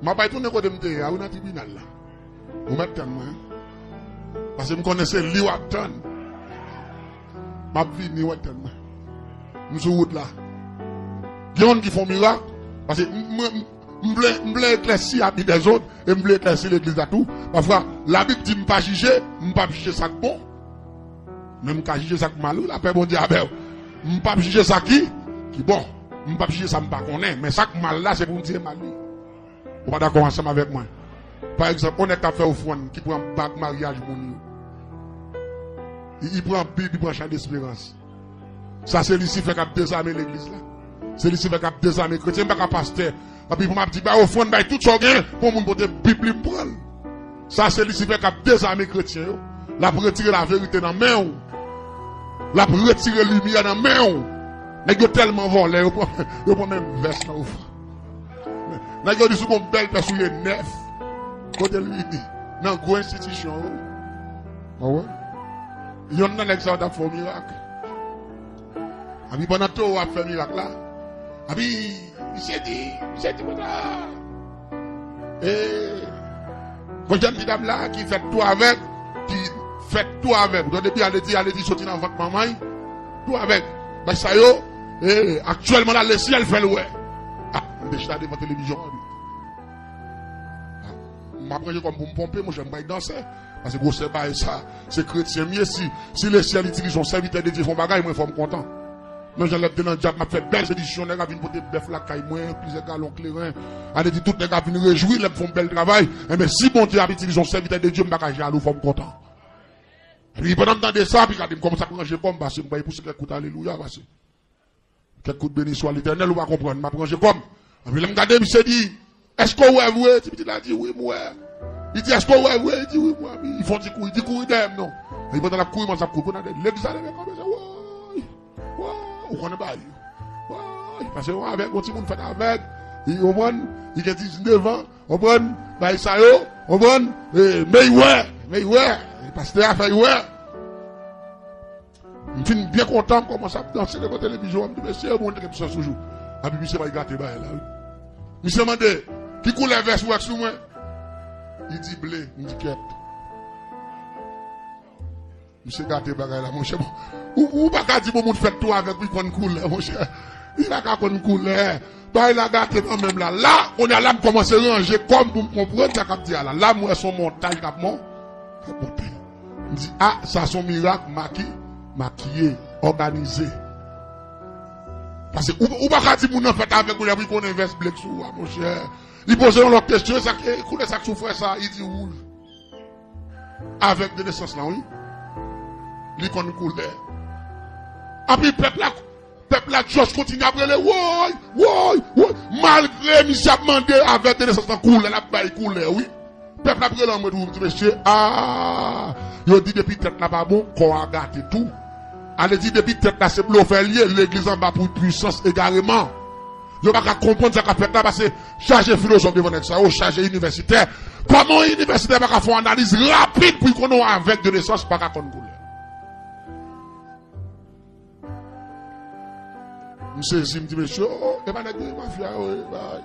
M ap bay tounen kote m te ye a, wi, nan tribinal la. Ou mèt tann mwen. Paske m konnen se li w ap tann. M ap vini, w ap tann mwen. M sou wout la. Gen youn ki fè yon mirak. Paske m, mwen, m, m vle, m vle eklèsi ami dèzòt e m vle eklèsi legliz la tou. Pafwa, Labib di m pa jije, m p ap jije sa k bon. Men m ka jije sa k mal, wi, lapè Bondye avè w. M p ap jije sa ki, ki bon. M p ap jije sa m pa konnen. Men sa k mal la, se pou m di e mal li. Ou pa dakò ansanm avèk mwen? Pa egzanp, yon nèg k ap fè ofrann ki pran bag maryaj moun yo. Li, li pran Bib, li pran Chan Desperans. Sa se Lisifè k ap dezame legliz la. Se Lisifè k ap dezame kretyen. M pa ka pastè. Epi pou m ap di, bay ofrann, bay tout sa w gen, pou moun pote Bib li, m pran l. Sa se Lisifè k ap dezame kretyen yo. L ap retire laverite nan men w. L ap retire limyè nan men w. Nèg yo tèlman vòlè, yo pran, yo pran menm vès nan ofrann. Nèg yo di si w gen yon bèl pè souliye nèf, kote l vini? Nan gwo enstitisyon yo. Ou wè? Yonn nan nèg sa yo t ap fè yon mirak. Epi pandan towo ap fè mirak la, epi misye di, misye di konsa, e, gon jèn ti dam la ki fèt tou avèg, ki fèt tou avèg. Donk depi ale di, ale di soti nan vant manman l, tou avèg. Bagay sa yo, e, aktyèlman la, lesyèl fè l wè. A, m te chita devan televizyon an, wi. A, m ap ranje kò m pou m ponpe, monchè, m pral danse. Paske gwosè bagay sa, se kretyen m ye. Si, si lesyèl itilize yon sèvitè de Dye fè yon bagay, mwen fò m kontan. Menm jan lè m te nan djab, m ap fè bèl sedisyon, nèg ap vin pote bèf lakay mwen, plizyè galon kleren. Ale di tout nèg ap vin rejwi lè m fè yon bèl travay. Enben, si Bondye ap itilize yon sèvitè de Dye, m pa ka jalou, fò m kontan. Epi pandan m tande sa, epi gade m kòmanse ap ranje kò m, paske m pral pouse kèk kout alelouya, paske kèk kout beni swa Letènèl, ou pa konprann, m ap ranje kò m. Epi lè m gade, misye di, èske w wè vre? Ti pitit la di, wi, m wè. Li di, èske w wè vre? Li di, wi, m wè. Li fè yon ti kouri, li di, kouri dèyè m non. Epi pandan l ap kouri, m ap kouri. Kounye a, legliz la leve kanpe, se, woy, woy, ou konnen bagay yo. Woy, paske yon avèg, yon timoun fèt avèg. Li konprann, li gen diznèf an, konprann, bay sa yo, konprann, e, men y wè, men y wè, pastè a fè y wè. M fin byen kontan, m kòmanse ap danse devan televizyon an, m di, "Mesye, bon, te gen pwisans toujou." Epi misye bay gate bagay la, wi. Misye mande, "Ki koulè vès ou wè sou mwen?" Li di, "Ble." M di, "Kèt." Misye gate bagay la, monchè. Bon, ou, ou pa ka di bon moun fèt tou avèg pou l konn koulè, monchè. Li pa ka konn koulè. Bagay la gate kanmenm la. La, kounye a la, m kòmanse ranje kò m pou m konprann sa k ap di a la. La, m wè se yon montay k ap mon-, k ap monte. M di, "A, sa se yon mirak maki-, makiye, òganize." Paske ou, ou pa ka di moun nan fèt avèg kounye a pou l konnen vès ble k sou ou a, monchè. Li poze yon lòt kesyon, "Sa ki koulè sa k sou frè sa a?" Li di, "Wouj." Avèg de nesans lan, wi. Li konn koulè. Anpi pèp la, pèp la just kontinye ap rele, "Woy, woy, woy." Malgre misye ap mande avèg de nesans lan koulè, l ap bay koulè, wi. Pèp la ap rele anmwe toujou, m di, "Mesye, a, yo di depi tèt la pa bon, kò a gate tou." Ale di depi tèt la se blofè l ye, legliz anba pou pwisans egareman. Yo pa ka konprann sa k ap fèt la, paske chaje filozòf devan nèg sa yo, chaje inivèsitè. Kòman yon inivèsitè pa ka fè yon analiz rapid pou l konnen yon avèg de nesans pa ka konn koulè? M sezi, m di, "Mesye, o, o, e pa nèg de mafya yo, e, bay."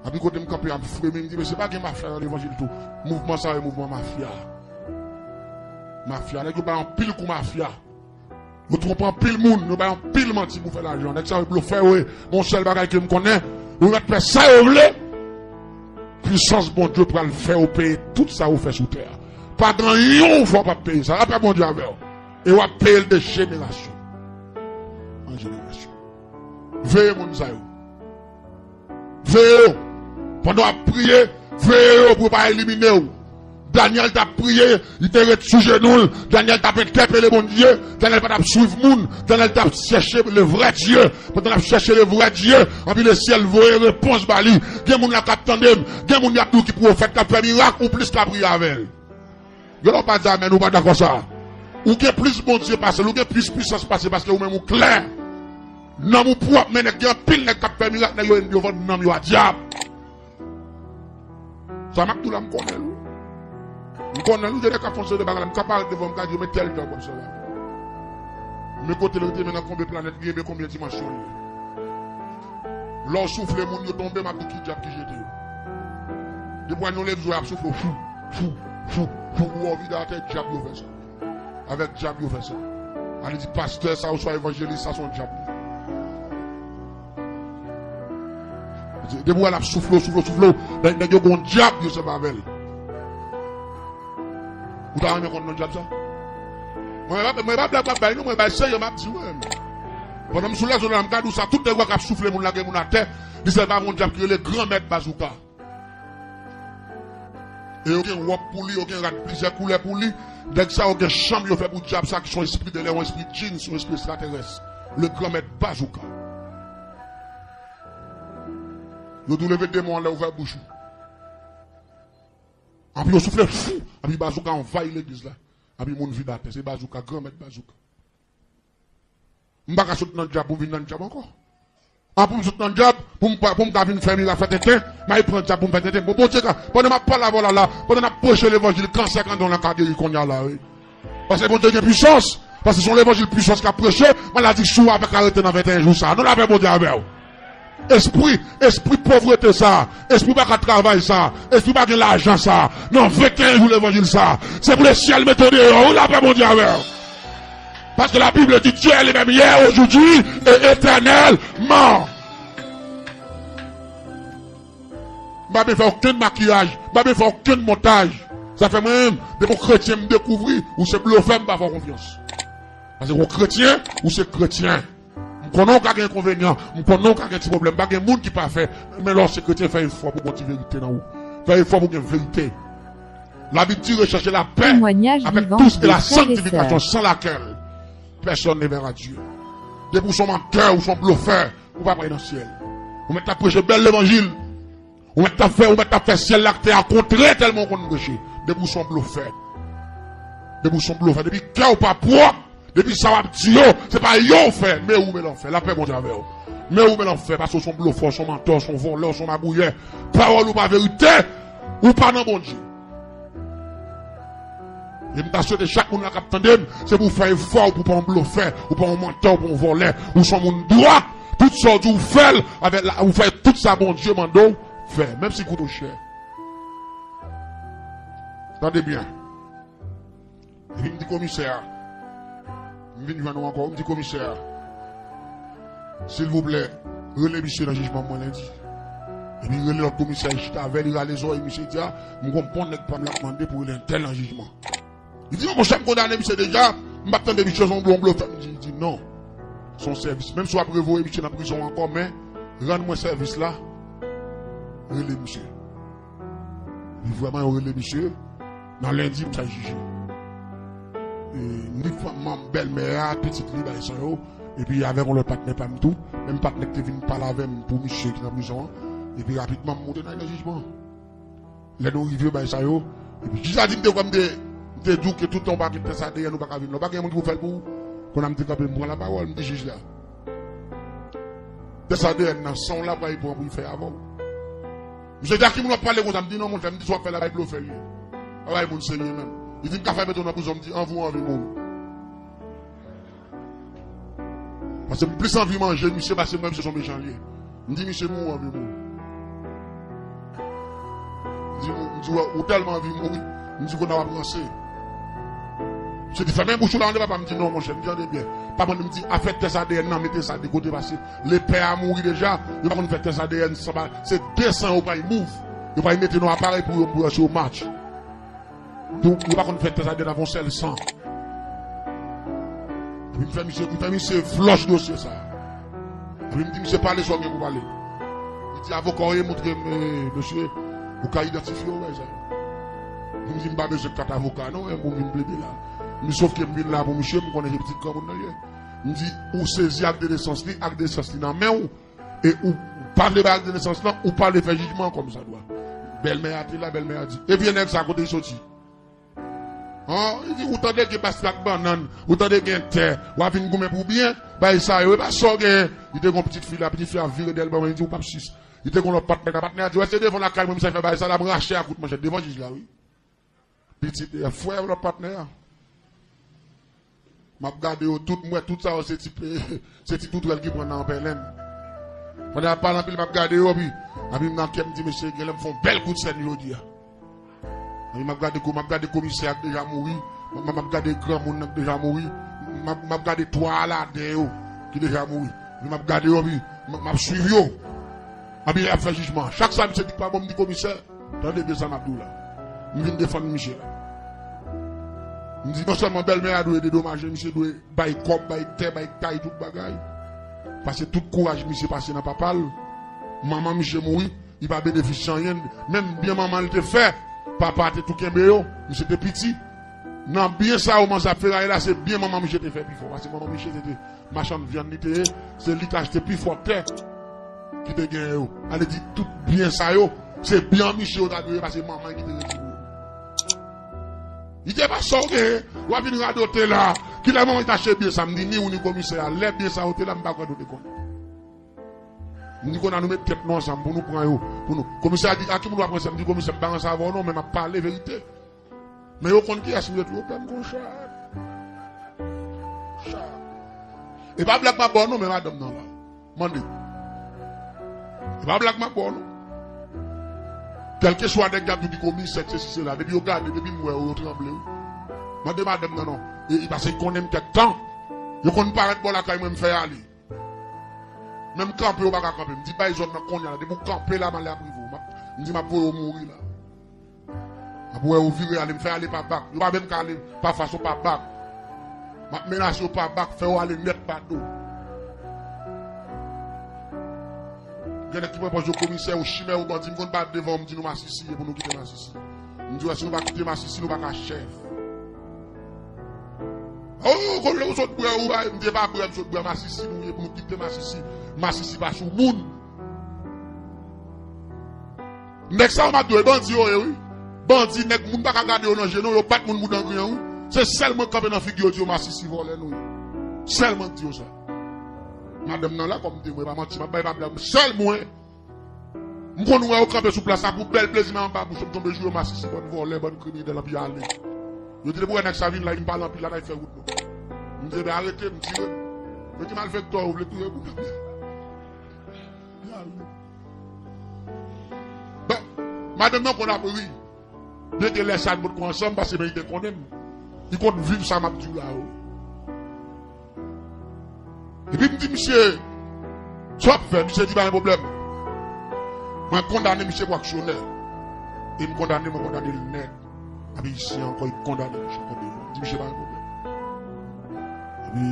Epi kote m kanpe a, m fremi, m di, "Mesye, pa gen mafya nan levanjil tou. Mouvman sa yo, e mouvman mafya." Mafya, nèg yo bay anpil kou mafya. Yo twonpe anpil moun, yo bay anpil manti pou fè lajan. Nèg sa yo blofè yo ye. Bon, sèl bagay ke m konnen, yo mèt fè sa yo vle. Pwisans Bondye pral fè yo peye tout sa yo fè sou tè a. Pa gen yon fwa w p ap peye sa. Lapè Bondye avè w. E w ap peye l de jenerasyon an jenerasyon. Veye moun sa yo. Veye yo. Pandan w ap priye, veye yo pou yo pa elimine w. Danyèl t ap priye, li te ret sou jenou l. Danyèl t ap entèpele Bondye. Danyèl pa t ap swiv moun. Danyèl t ap chèche le vrè Dye. Pandan l ap chèche le vrè Dye, anpi lesyèl voye repons ba li. Gen moun la k ap tande m. Gen moun y ap di w ki pwofèt k ap fè mirak, ou plis ka priye avè l. Gen lè w pa di amèn, ou pa dakò sa. Ou gen plis Bondye pase l, ou gen plis pwisans pase l, paske ou menm ou klè. Nanm ou pwòp, men nèg, gen anpil nèg k ap fè mirak, nèg yo, yo vann nanm yo a dyab. Sa m ap di w la, m konnen l, wi. M konnen l, wi, gen nèg k ap fè yon seri de bagay la, m ka parèt devan w, m ka di yo, men tèl dyab w ap sèvi avè l. Men kote l rete, men nan konbyen planèt li ye, men konbyen dimansyon li ye. Lè w soufle moun yo tonbe, m ap di ki dyab ki jete yo. Depi w wè yon leve zwe ap soufle w, fou, fou, fou, fou, ou wè w vide atè, dyab yo fè sa. Avèk dyab yo fè sa. Ale di pastè sa oswa evanjelis sa se yon dyab. Depi w wè l ap soufle w, soufle w, soufle w, nèg, nèg yo gen yon dyab yo sèvi avè l. Ou ta renmen konn non dyab sa? Mwen pa, mwen pa blag m ap bay non, mwen bay serye m ap di w. Pandan m sou rezo la, m ka di w sa, tout nèg w wè k ap soufle moun, lage moun atè, li sèvi avè yon dyab ki rele Granmèt Bazouka. E yo gen wòb pou li, yo gen rad plizyè koulè pou li. Nèg sa yo gen chanm yo fè pou dyab sa ki se yon espri de lè, yon espri djinn, se yon espri ekstraterès. Le Granmèt Bazouka. Yo di w leve demon an lè w ouvè bouch ou. Anpi yo soufle, fou! Anpi bazouka anvayi legliz la. Anpi moun vide atè. Se bazouka, Granmèt Bazouka. M pa ka sot nan dyab pou m vin nan dyab ankò. An pou m sot nan dyab, pou m, pou m ka vin fè mirak, fè tenten, m al pran dyab pou m fè tenten. Bon, Bondye ka, pandan m ap pale avè w la, la, pandan n ap preche levanjil, kansè kandan w lan ka geri kounye a la, wi. Paske Bondye gen pwisans. Paske se yon levanjil pwisans k ap preche, maladi sou w a pa ka rete nan venteyen jou sa. Non, lapè Bondye avè w. Espri, espri povrete sa, espri pa ka travay sa, espri pa gen lajan sa, nan venteyen jou levanjil sa, se pou lesyèl mete w deyò, wi, lapè Bondye avè w. Parce que la Bible dit, Dieu est le même hier, aujourd'hui et éternellement. M pa bezwen fè okenn makiyaj, m pa bezwen fè okenn montaj. Sa fè mwen menm, depi yon kretyen m dekouvri, ou se blofè, m pa fè w konfyans. Paske yon kretyen, ou se kretyen. M konnen w ka gen enkonvenyan, m konnen w ka gen ti pwoblèm, pa gen moun ki pafè, men lè w se kretyen, fè efò pou gon ti verite nan ou. Fè efò pou gen verite. Labib di, recherchez la paix avec tous et la sanctification sans laquelle personne ne verra Dieu. Depi w se yon mantè, ou se yon blofè, ou pa pral nan syèl. Ou mèt ap preche bèl levanjil. Ou mèt ap fè, ou mèt ap fè syèl la ak tè a kontre tèlman ou konn preche. Depi w se yon blofè. Depi w se yon blofè. Depi kè w pa pwòp. Depi sa w ap di yo, se pa yo w fè, men ou men lanfè. Lapè Bondye avè w. Men ou men l ap fè, paske w se yon blofè, w se yon mantè, w se yon vòlè, w se yon magouyè. Pawòl ou pa verite, ou pa nan Bondye. E m ta swete chak moun la k ap tande m, se pou w fè efò, pou w pa yon blofè, ou pa yon mantè, ou pa yon vòlè, ou se yon moun dwat. Tout sa w di w fè l, avèk la, ou fè tout sa Bondye mande w fè, menm si koute w chè. Tande byen. Epi m di komisè a, m vin jwenn ou ankò, m di komisè a, silvouplè, rele misye nan jijman mwen lendi. Epi rele lòt komisè a, chita avè l, li rale zòrèy misye, di a, m konprann nèg pa m la ap mande pou rele entèl nan jijman. Li di, non, monchè, m kondane misye deja, m p ap tande misye, se yon blo, yon blofè. M di, li di, non, se yon sèvis. Menm si w ap revoye misye nan prizon ankò, men rann mwen sèvis la, rele misye. Li vrèman yo rele misye. Nan lendi, m sa jije. E, ni fanm, manm bèlmè a, pitit li, bagay sa yo. Epi avèk yon lòt patnè pa m tou. Menm patnè ki te vin pale avè m pou misye ki nan prizon an. Epi rapidman, m monte nan, nan jijman. Lè nou rive, bagay sa yo. Epi jij la di m te kwè m te, m te di w ke tout tan w pa gen tès A D N, ou pa ka vin la. Ou pa gen moun ki pou fè l pou ou. Kounye a m te kanpe, m pran lapawòl, m di jij la. Tès A D N nan san w la pral pran pou l fè avè w. Misye di, a ki moun w ap pale konsa? M di, non, monchè, m di, sa w ap fè la, bay blofè l ye. Pa bay moun serye menm. Li di, m ka fè mete w nan prizon, m di, anvi w anvi mouri. Paske m plis anvi manje misye, paske m wè misye se yon mechan l ye. M di, misye mouri, anvi mouri. M di, m di, ou tèlman anvi mouri, m di, kounye a w ap ranse. Misye di, fèmen bouch ou la, tande papa. M di, non, monchè, m di, tande byen. Papa, m di, afè tès A D N nan, mete sa de kote, paske lepè a mouri deja, yo pa konn fè tès A D N san pa, se de san yo pral mouv. Yo pral mete nan aparèy pou yo, pou yo match. Donk, yo pa konn fè tès A D N avè yon sèl san. Epi m fè misye, m fè misye flòch dosye sa. Epi m di, misye, pale sa w gen pou pale. Li di, avoka w ye, montre m, eh, mesye, ou ka idantifye w, bagay sa. M di, m pa bezwen kat avoka, non, eh, pou m vin plede la. M di, sof ke m vin la pou misye, m konnen se pitit granmoun nan ye. M di, ou sezi ak de nesans li, ak de nesans li nan men w, e ou pa vle bay ak de nesans lan, ou pa vle fè jijman kòmsadwa. Bèlmè a te la, bèlmè a di, e vye nèg sa, kote l soti? An, li di, ou tande gen pastèk bannann, ou tande gen tè, w ap vin goumen pou byen, bay sa yo, e pa sa w genyen. Li te gen yon pitit fi la, pitit fi a vire dèyè l, ban mwen, li di, ou p ap sis. Li te gen yon lòt patnè, patnè a di, wè, se devan lakay mwen, misye fè bay sa la, m rache ak wout manchèt, devan jij la, wi. Pitit, e, frè lòt patnè a. M ap gade yo tout, m wè tout sa yo se ti pe-, se ti toutrèl ki pran nan pèlen. Pandan y ap pale anpil, m ap gade yo, epi, epi nan kè m di, mesye, genlè m fè yon bèl kout sèn jodi a. Epi m ap gade ko-, m ap gade komisè a k deja mouri, m, m, m ap gade granmoun nan k deja mouri, m ap, m ap gade twa Aladen yo ki deja mouri. Epi m ap gade yo, epi m, m ap swiv yo. Epi y ap fè jijman. Chak sa misye di k pa bon, m di, komisè, tande byen sa m ap di w la. M vin defann misye la. M di non sèlman bèlmè a dwe dedomaje, misye dwe bay kòb, bay tè, bay kay, tout bagay. Paske tout kouraj misye pase nan papa l. Manman misye mouri, li pa benefisye anyen. Menm byen manman l te fè, papa a te tou kenbe yo, misye te piti. Nan byen sa yo manzè ap feraye la, se byen manman misye te fè pi fò. Paske manman misye se te machann vyann li te ye, se li k achte pi fò tè ki te genyen yo. Ale di tout byen sa yo, se byen misye yo ta dwe ye, paske manman ki te redi pou yo. Li di e pa sa w genyen, w ap vin radote la. Kilè manman ki t achte byen sa? M di ni ou ni komisè a, lè byen sa yo te la, m pa kwè nou te konnen. M di kounye a nou met tèt nou ansanm pou nou pran yo, pou nou. Komisè a di, a ki moun w ap ranse? M di komisè, m pa ranse avè w non, men m ap pale verite. Men yo konn kiyès m ye tou, yo pè m gon chat. Chat. E pa blag m ap ba w non, men madanm nan la. Mande. E pa blag m ap ba w non. Kèlkeswa nèg y ap di w ki komisè, se si se la. Depi yo gade, depi m wè yo, yo tranble, wi. Mande madanm nan non. E, e paske yo konnen m kèk tan. Yo konn parèt bò lakay mwen, m fè ale. Menm kanpe, yo pa ka kanpe. M di bay zòn nan kounye a la. Depi w kanpe la, malè ap rive w. M ap, m di m ap voye w mouri la. M ap wè yo vire ale, m fè ale pa bak. Yo pa menm ka ale pa fas, yo pa bak. M ap menase yo pa bak, fè yo ale nèt pa do. Gen nèg ki pran pòz yo komisè, yo chimè, yo bandi, m konn bat devan w, m di nou masisi ye pou nou kite masisi. M di w si nou pa kite masisi, nou pa ka chèf. Oh, kote ou sot bwè ou bay, m di e pa bwè m sot bwè, masisi nou ye pou nou kite masisi. Masisi pa sou moun. Nèg sa yo m ap di w, e bandi yo ye, wi. Bandi, nèg moun pa ka gade yo nan je non, yo bat moun bouda an griyan, wi. Se sèl mwen k kanpe nan figi yo di yo masisi vòlè nou ye. Sèl mwen k di yo sa. Madanm nan la, kòm temwen, pa manti, m ap bay pa blag, sèl mwen. M konn wè yo kanpe sou plas la pou bèl plezi, men anba bouch yo, m tonbe jou yo, masisi, bann vòlè, bann kriminèl, anpi ale. Yo di depi wè nèg sa vin la, vin pale anpil la, n a fè wout nou. M di, "Ebyen, arete m, tire m. Mete malfektè, ou vle touye moun nan." Bon, madanm nan konn ap ri. Byen ke lè sa n potko ansanm, paske men li te konnen m. Li konn viv sa m ap di w la yo. Epi m di misye, "Sa w ap fè?" Misye di, "Pa gen pwoblèm. Mwen kondane misye pou aksyonè. E m kondane, mwen kondane l nèt." Epi isi ankò, li kondane misye ankò deyò. M di, "Misye, pa gen pwoblèm." Epi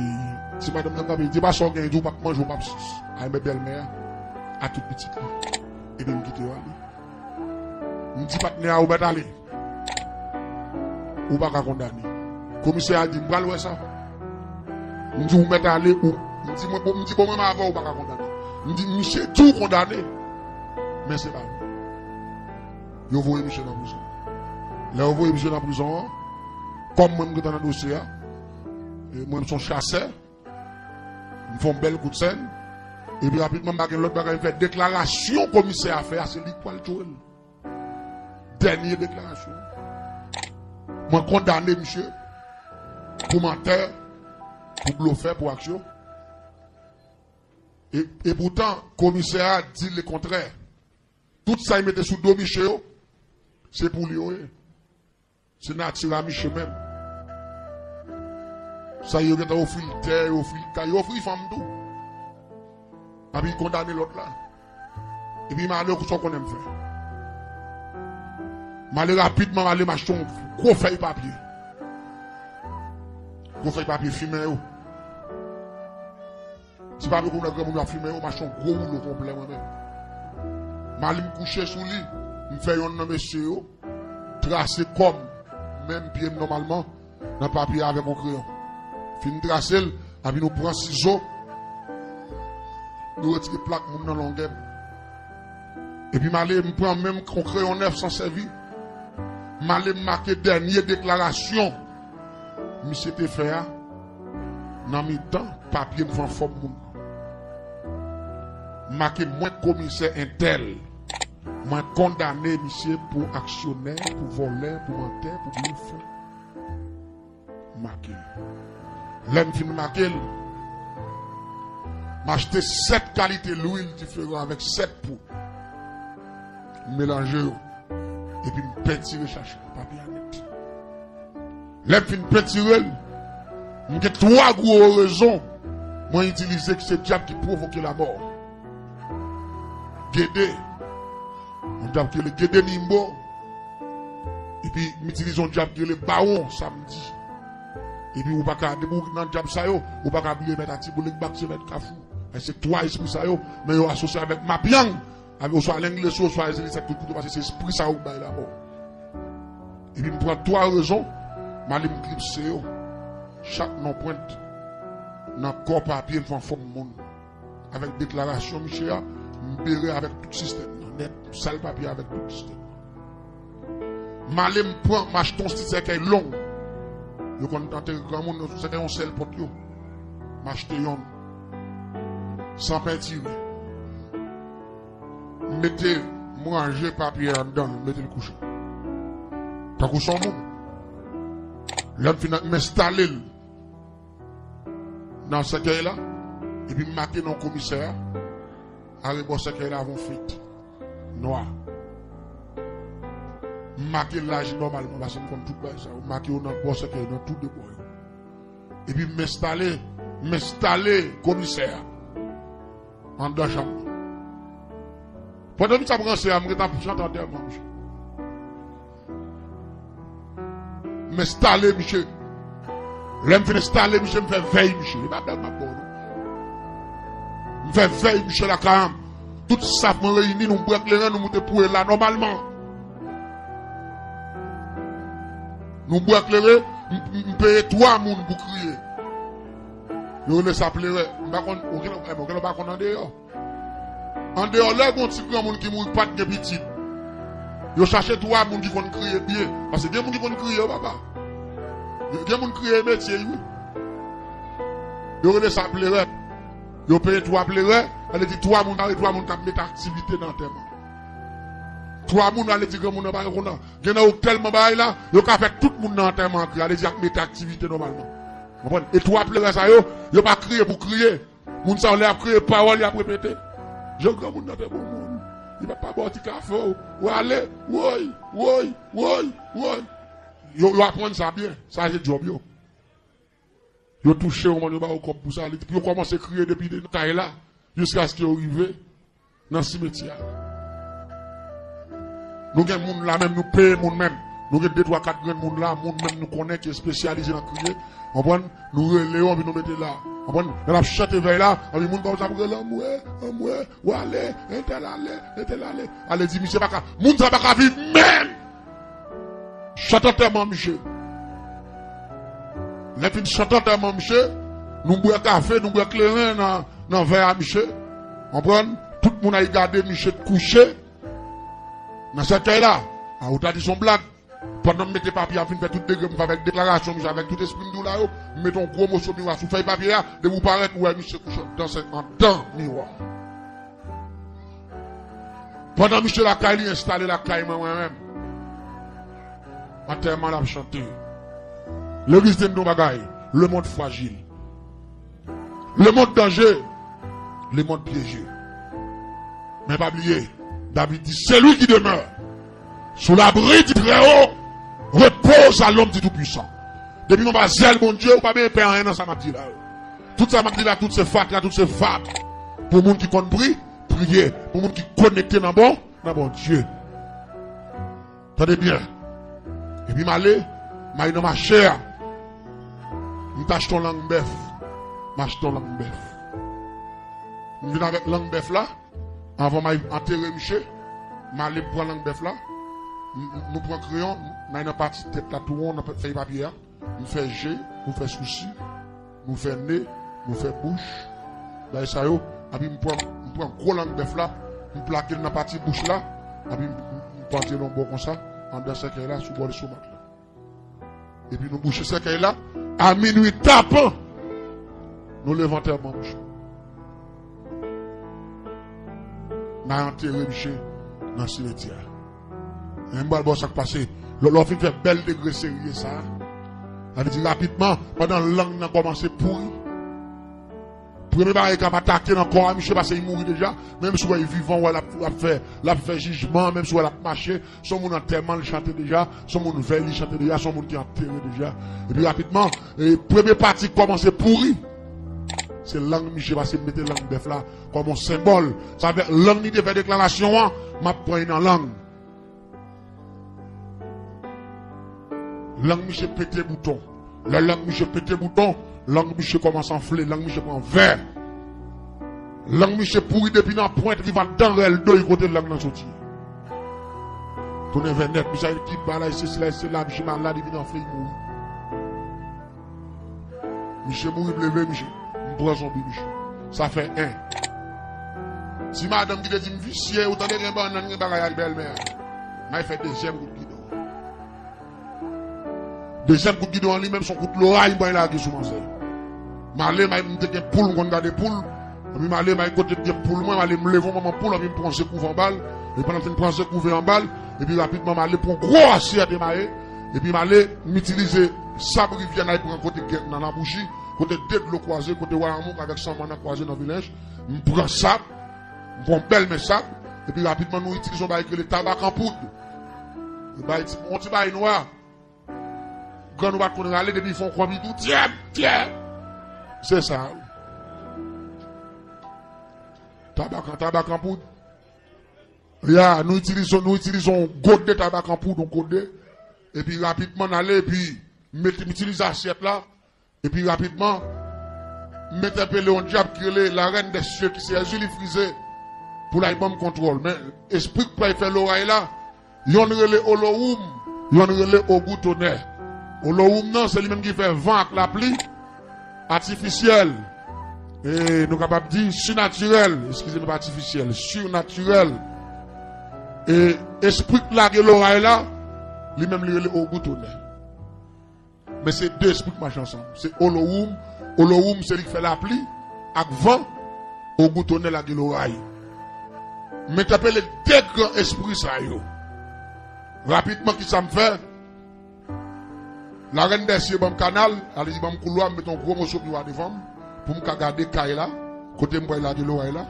ti madanm nan kanpe, li di, "Pa sa w gen," li di, "Ou p ap manje, ou p ap sous." Ay, men bèlmè a, a tout pitit li. Epi m kite yo ale. M di patnè a, "Ou mèt ale. Ou pa ka kondane." Komisè a di, "M pral wè sa." M di, "Ou mèt ale, ou." M di, "Mwen, bon," m di, "Bon, mwen, m avè w, ou pa ka kondane." M di, "Misye di w kondane, men se pa vre." Yo voye misye nan prizon. Lè yo voye misye nan prizon an, kòm mwen, m gentan nan dosye a, e mwen, m se yon chasè, m fè yon bèl kout sèn, epi rapidman, m pa gen lòt bagay, m fè deklarasyon komisè a fè a, se li k pral tchoure l. Dènye deklarasyon. Mwen kondane misye pou mantè, pou blofè, pou aksyon. E, e poutan, komisè a di lekontrè. Tout sa y mete sou do misye yo, se pou li yo ye. Se nati a misye menm. Sa yo gentan ofri l tè, yo ofri l kay, yo ofri fanm tou. Epi kondane lòt la. Epi m ale, sa w konnen m fè? M ale rapidman, m ale m achte yon gwo fèy papye. Gwo fèy papye fimen yo. Ti papye kounè granmoun yo ap fimen yo, m achte yon gwo woulo konplè mwen menm. M ale m kouche sou li, m fè yonn nan mesye yo trase kò m, menm pye m nòmalman, nan papye a avèk yon kreyon. Fin trase l, epi nou pran sizo, nou retire plak moun nan longè m. Epi m ale, m pran menm yon kreyon nèf san sèvi. M ale, m make dènye deklarasyon misye te fè a nan mitan papye m fè anfòm moun. M make mwen komisè entèl. Mwen kondane misye pou aksyonè, pou vòlè, pou mantè, pou blofè. M make l. Lè m fin make l, m achte sèt kalite lwil diferan avèk sèt poud. M melanje yo. Epi m pentire chache papye a nèt. Lè m fin pentire l, m gen twa gwo rezon mwen itilize ki se dyab ki pwovoke lamò. Gede, yon dyab ki rele Gede Nimbo. Epi m itilize yon dyab ki rele Bawon Samdi. Epi ou pa ka, depi w nan dyab sa yo, ou pa ka bliye mèt Atiboulek, Bak se mèt Kafou. Men se twa espri sa yo, men yo asosye avèk Mapyang, avèk oswa Lengleso, oswa Ezili, sèt kout kouto, paske se espri sa yo k bay lamò. Epi m pran twa rezon, m ale m klipse yo. Chak non pwent nan kò papye m fè anfòm moun. Avèk deklarasyon misye a, m bere avèk tout sistèm nan nèt, m sal papye avèk tout sistèm nan. M ale m pran, m achte yon ti sèkèy long. Yo konn antere granmoun nan sou sèkèy yon sèl pòt yo. M achte yonn. San pentire. M mete, m ranje papye a anndan, m mete l kouche. Tankou se yon moun. Lè m fin, m enstale l nan sèkèy la, epi m make non komisè a, arebò sèkèy la avè yon fwit nwa. M make laj nòmalman, paske m konn tout bagay sa yo. M make yo nan bò sèkèy, nan tou de bò yo. Epi m enstale, m enstale komisè a anndan chanm nan. Pandan m t ap ranse a, m gentan ap chante antèman misye. M enstale misye. Lè m fin enstale misye, m fè vèy misye. E pa blag m ap ba w, non. M fè vèy misye lakay an. Tout staf mwen reyini, nou bwè kleren, nou moute pou e la nòmalman. Nou bwè kleren, m, m, m peye twa moun pou kriye. Yo rele sa pleren. M pa konn, okenn, okenn pa konn andeyò. Andeyò, lè gon ti granmoun ki mouri k pa t gen pitit, yo chache twa moun ki konn kriye byen. Paske gen moun ki konn kriye, wi, papa. Gen, gen moun kriye metye, wi. Yo rele sa pleren. Yo peye twa plerè, sa vle di twa moun, sa vle di twa moun k ap mete aktivite nan antèman. Twa moun, sa vle di granmoun nan pa gen kontan. Gen nan yo k tèlman bagay la, yo ka fè tout moun nan antèman an kriye, sa vle di y ap mete aktivite nòmalman. Konprann? E twa plerè sa yo, yo pa kriye pou kriye. Moun sa yo, lè y ap kriye, pawòl y ap repete. Jan granmoun nan te bon moun. Li pa t pa ba w ti kafe w. W ale, woy, woy, woy, woy. Yo, yo aprann sa byen. Sa se djòb yo. Yo touche w, yo ba w kòb pou sa. Li, yo kòmanse kriye depi nan kay la, jiskaske yo rive nan simetyè a. Nou gen moun la menm, nou peye moun menm. Nou gen de, twa, kat grenn moun la, moun menm nou konnen ki espesyalize nan kriye. Konprann? Nou rele yo, anpi nou mete la. Konprann? Lè n ap chante vèy la, anpi moun pa w ap rele, anmwe, anmwe, w ale, entèl ale, entèl ale. Ale di misye pa ka. Moun sa pa ka viv menm. Chante antèman misye. Lè fin chante antèman misye, nou bwè kafe, nou bwè kleren nan, nan vè a misye. Konprann? Tout moun ay gade misye t kouche nan sèkèy la. A, ou ta di se yon blag. Pandan m mete papye a, m fin fè tout degre, m avèk deklarasyon misye, avèk tout espri m di w la yo, m mete yon gwo moso miwa sou fèy papye a, depi w parèt, ou wè misye kouche anndan sèk, anndan miwa. Pandan misye lakay li, enstale lakay mwen, mwen menm. Antèman l ap chante. Legliz di m yon bagay, le monde fragile. Le monde dangereux. Le monde piégeux. Men pa bliye, David di, celui qui demeure sous l'abri du Très-Haut repose à l'ombre du Tout-Puissant. Depi nou anba zèl Bondye, ou pa bezwen pè anyen nan sa m ap di la yo. Tout sa m ap di la, tout se fatra, tout se fab. Pou moun ki konn pri, priye. Pou moun ki konekte nan bon, nan Bondye. Tande byen. Epi m ale, m ale nan mache a. M t achte yon lang bèf. M achte yon lang bèf. M vin avèk lang bèf la. Anvan m al antere misye, m ale m pran lang bèf la. M, m, nou pran kreyon, m al nan pati tèt la tou won, nan fèy papye a. M fè je, nou fè sousi, nou fè ne, nou fè bouch. Bagay sa yo, epi m pran, m pran gwo lang bèf la, m plake l nan pati bouch la, epi m, m, m pase l yon bò konsa, anndan sèkèy la, sou bò lestomak la. Epi nou bouche sèkèy la, a minwi tapan, nou leve antèman misye. N a antere misye nan simetyè a. Men m pral ba w sa k pase. Lè, lè w fin fè bèl degre serye sa a, sa vle di rapidman, pandan lang nan kòmanse pouri, premye bagay k ap atake nan kò a misye, paske li mouri deja, menm si w wè li vivan, w wè l ap, l ap fè, l ap fè jijman, menm si w wè l ap mache, se yon moun antèman l chante deja, se yon moun vèy li chante deja, se yon moun ki antere deja. Epi rapidman, e, premye pati kòmanse pouri. Se lang misye, paske m mete lang bèf la kòm yon senbòl. Sa vle lang li te fè deklarasyon an, m ap pran li nan lang. Lang misye pete bouton. Lè lang misye pete bouton, lang misye kòmanse anfle, lang misye pran vè. Lang misye pouri depi nan pwent rive anndan rèl do l kote lang nan soti. Tounen vè nèt, misye ki bagay se sila, se la, misye malad, li vin anfle, li mouri. Misye mouri, m leve misye. M pran zonbi misye. Sa fè en. Ti madanm ki te di m visye, ou tande gen bannann, gen bagay a bèlmè a. M al fè dezyèm kout gidon. Dezyèm kout gidon an li menm se yon kout loray m pral lage sou manzè. M ale, m al, m te gen poul, m konn gade poul. Epi m ale, m al kote gen poul mwen, m ale m leve yon manman poul, epi m pran ze kouve anba l. E pandan m fin pran ze kouve anba l, epi rapidman m ale pran gwo asyèt emaye. Epi m ale, m itilize sab rivyè n al pran kote gen nan Labouchi, kote de dlo kwaze, kote Wayamouk avèk San Màn nan kwaze nan Vilèj. M pran sab, m pran yon bèl men sab, epi rapidman nou itilize yon bagay ki rele tabak an poud. Yon bagay ti, yon ti bagay nwa. Grann ou pa t konn rale depi fè yon kòb li tou tyèp, tyèp. Se sa wi. Tabak an, tabak an poud. Ya, nou itilize, nou itilize yon gode tabak an poud, yon gode. Epi rapidman n ale, epi m mete, m itilize asyèt la. Epi rapidman, m entèpele yon dyab ki rele la reine des cieux, ki se Èzili Frize, pou l al ban m kontwòl. Men espri k pral fè loray la, yonn rele Olowoum, yonn rele Ogou Tonè. Olowoum nan, se li menm ki fè van ak lapli atifisyèl. E nou kapab di sinatirèl, eskize m, pa atifisyèl, sinatirèl. E espri k lage loray la, li menm li rele Ogou Tonè. Men se de espri k mache ansanm. Se Olowoum. Olowoum se li k fè lapli ak van. Ogou Tonè lage loray. M entèpele de gran espri sa yo. Rapidman, ki sa m fè? Larèn Dèsye ban m kanal, ale di ban m koulwa, m mete yon gwo moso miwa devan m, pou m ka gade kay la, kote m pral lage loray la.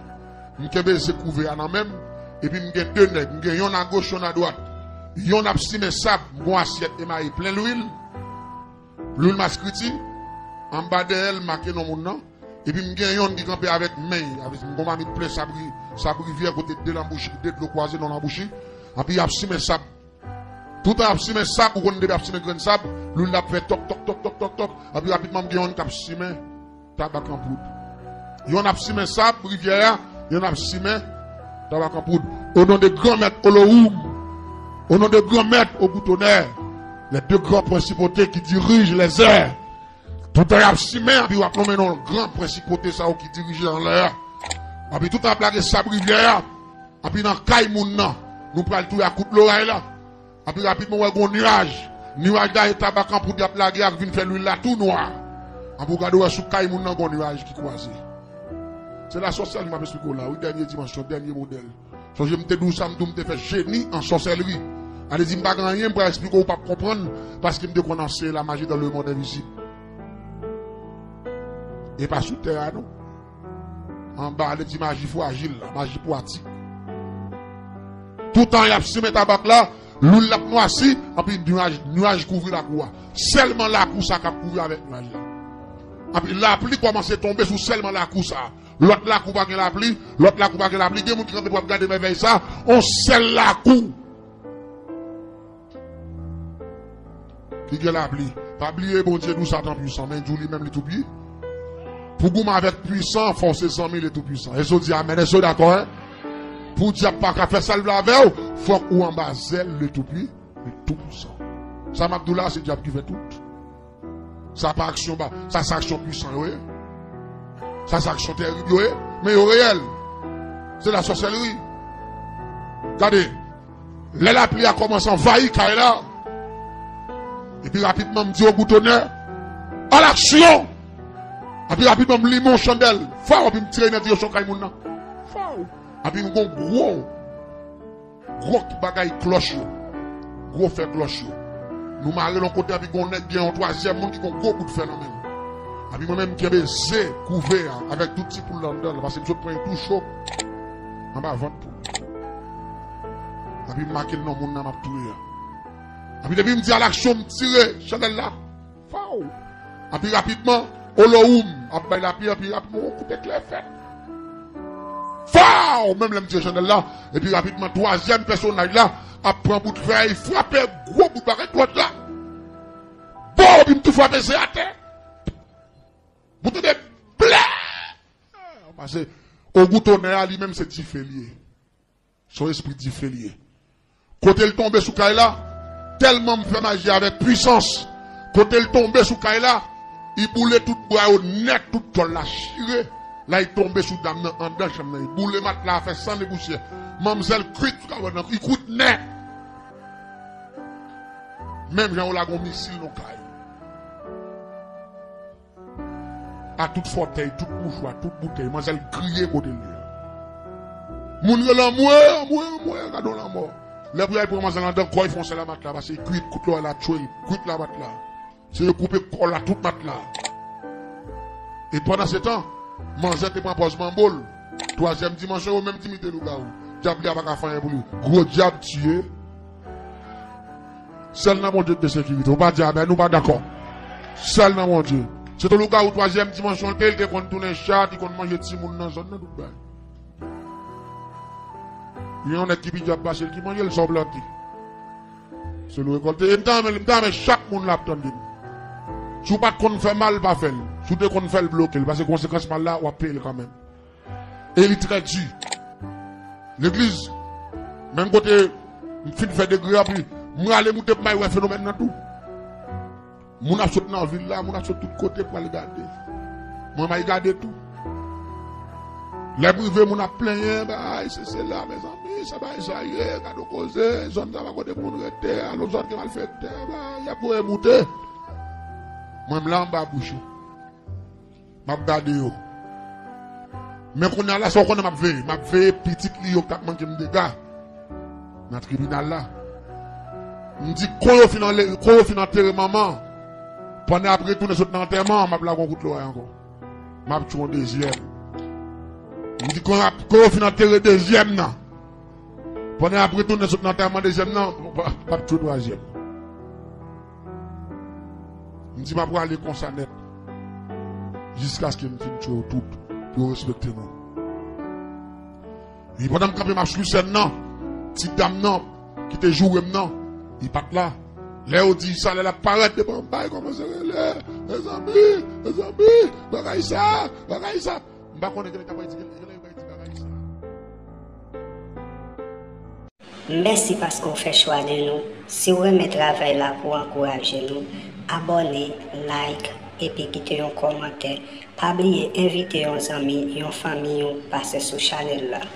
M kenbe ze kouvè a nan men m, epi m gen de nèg, m gen yonn agòch, yonn adwat. Yonn ap simen sab, m gen yon asyèt emaye plen lwil, lwil maskriti, anba dèyè l, m make non moun nan, epi m gen yonn ki kanpe avèk men, avèk m gen yon mamit plen sab ri-, sab rivyè, kote de lanbouchi, de dlo kwaze, non lanbouchi, anpi y ap simen sab. Toutan y ap simen sab, ou konn depi y ap simen grenn sab, lwil la ap fè tòk, tòk, tòk, tòk, tòk, tòk, anpi rapidman m gen yonn k ap simen tabak an poud. Yonn ap simen sab rivyè a, yonn ap simen tabak an poud. Au nom de Grand Maître Olohoum, au nom de Grand Maître Ogou Tonè, les deux grands principautés qui dirigent les airs. Toutan y ap simen, anpi w ap nonmen non gran prensipate sa yo ki dirije anlè a. Anpi toutan y ap lage sab rivyè a, anpi nan kay moun nan, nou pral touye ak kout loray la. Anpi rapidman, w wè gon niyaj. Niyaj la, e tabak an poud y ap lage ak vin fè lwil la tou nwa. Anpi w gade, w wè sou kay moun nan, gon niyaj ki kwaze. Se lasòsyèl m ap esplike w la, wi, dènye dimansyon, dènye modèl. Sonje m te di w sa, m di w m te fè jeni an sòsèlri. Ale di m pa gen anyen, m pral esplike w, ou p ap konprann, paske m te konn anseye la maji dans le monde invisible. E pa sou tè a, non. Anba, ale di maji frajil la, maji pwatik. Toutan y ap simen tabak la, lwil l ap nwasi, anpi niyaj, niyaj kouvri lakou a. Sèlman lakou sa k ap kouvri avèk niyaj la. Anpi lapli kòmanse tonbe sou sèlman lakou sa. Lòt lakou pa gen lapli, lòt lakou pa gen lapli. Gen moun ki kanpe pou ap gade mèvèy sa, on sèl lakou ki gen lapli. Pa bliye Bondye di w Satan pwisan, men di w li menm li tou pwi-, pou goumen avèk pwisan, fò w se zanmi le Toupwisan. Èske w di amèn? Èske w dakò, en? Pou dyab pa ka fè sa l vle avè w, fòk ou anba zèl le Toupwi-, le Toupwisan. Sa m ap di w la, se dyab ki fè tout. Sa pa aksyon ba, sa se aksyon pwisan yo ye. Sa se aksyon terib yo ye, men yo reyèl. Se lasòsèlri. Gade, lè lapli a kòmanse anvayi kay la, epi rapidman m di Ogou Tonè, à l'action! Epi rapidman m limen yon chandèl, faw, epi m tire nan direksyon kay moun nan. Faw! Epi m gon gwo Gwo bagay klòch yo. Gwo fè klòch yo. Nou mare l yon kote, epi gon nèg gen yon twazyèm moun ki gon gwo bout fè nan men l. Epi mwen menm, m kenbe ze kouvè a avèk tout ti poul anndan l, paske m sot pran yon tou cho anba vant poul. Epi m make l non moun nan m ap touye a. Epi depi m di à l'action, m tire chandèl la. Faw! Epi rapidman, Olohoum ap bay lapli, epi rapidman, yon kout eklè fèt. Faw! Menm lè m tire chandèl la, epi rapidman, twazyèm pèsonaj la ap pran bout fè, frape gwo bout bagay dwat la. Bon, epi m tou frape ze atè. Bout de blè! Pase, Ogou Tonè a, li menm se dife li ye. Se yon espri dife li ye. Kote l tonbe sou kay la, tèlman m fè maji avèk pwisans, kote l tonbe sou kay la, li boule tout bra yo nèt, tout kò l la chire. La, li tonbe sou dam nan anndan chanm nan, li boule matla a fè sann e pousyè. Manmzèl kwit sou kabann nan, li kwit nèt. Menm jan yo lage yon misil nan kay. A tout fòtèy, tout mouchwa, tout boutèy, manzèl griye kote l ye. Moun rele anmwe, anmwe, anmwe, gade yon lanmò. Lè pou y al pran manzè l anndan, kò l fè yon sèl a matla, pase kwit, kout lò la tchwe l, kwit la matla. Se yo koupe kò l a tout matla. E pandan se tan, manzè te pran pòz manbo l. Twazyèm dimansyon, yo menm timite lougawou. Dyab li a pa ka fè anyen pou li. Gwo dyab tiye. Sèl nan Bondye ki gen sekirite. Ou pa di amèn, ou pa dakò. Sèl nan Bondye. Se te lougawou twazyèm dimansyon l te, li te konn tounen chat, li konn manje timoun nan zòn nan, tout bagay. Gen yon nèg ki pi dyab pase l ki manje l, sa w plante. Se l ou rekòlte. E m ta renmen, m ta renmen chak moun la ap tande m. Si w pa t konn fè mal, pa fè l. Si w te konn fè l, bloke l, paske konsekans mal la, w ap peye l kanmenm. E li trè di. Legliz, menm kote m fin fè degre a, pi m rale moute pou m al wè fenomèn nan tou. Moun ap sot nan vil la, moun ap sot tout kote pou al gade. Mwen, m al gade tou. Lè m rive, moun ap plenyen, bay, se, se la, mezanmi, sa bay sa ye, gade yon koze, zòn sa pa kote pou moun rete, a lòt zòn gen malfektè, bay, y ap voye moute. Mwen, m la anba bouch yo. M ap gade yo. Men kounye a la, sa w konnen m ap veye? M ap veye pitit li yo k t ap manke m dega nan tribinal la. M di, kon yo fin anle-, kon yo fin antere manman, pandan y ap retounen sot nan antèman an, m ap lage yon kout lòy ankò. M ap tchwe yon dezyèm. M di, kon y ap, kon yo fin antere dezyèm nan, pandan y ap retounen sot nan antèman dezyèm nan, m ap tchwe twazyèm. M di, m ap prale konsa nèt, jiskaske m fin tchwe yo tout, pou yo respekte nou. E pandan m kanpe, m ap swiv sèn nan, ti dam nan ki te joure m nan, li pa t la. Lè yo di sa, lè l ap parèt devan m, bay kòmanse rele, mezanmi, mezanmi, bagay sa, bagay sa. M pa konnen kilè l ta pral di, kilè l pral di bagay sa. Mèsi paske w fè chwa de nou. Si w renmen travay la pou w ankouraje nou, abòne, like, epi kite yon kòmantè. Pa bliye envite yon zanmi, yon fanmi w pase sou chanèl la.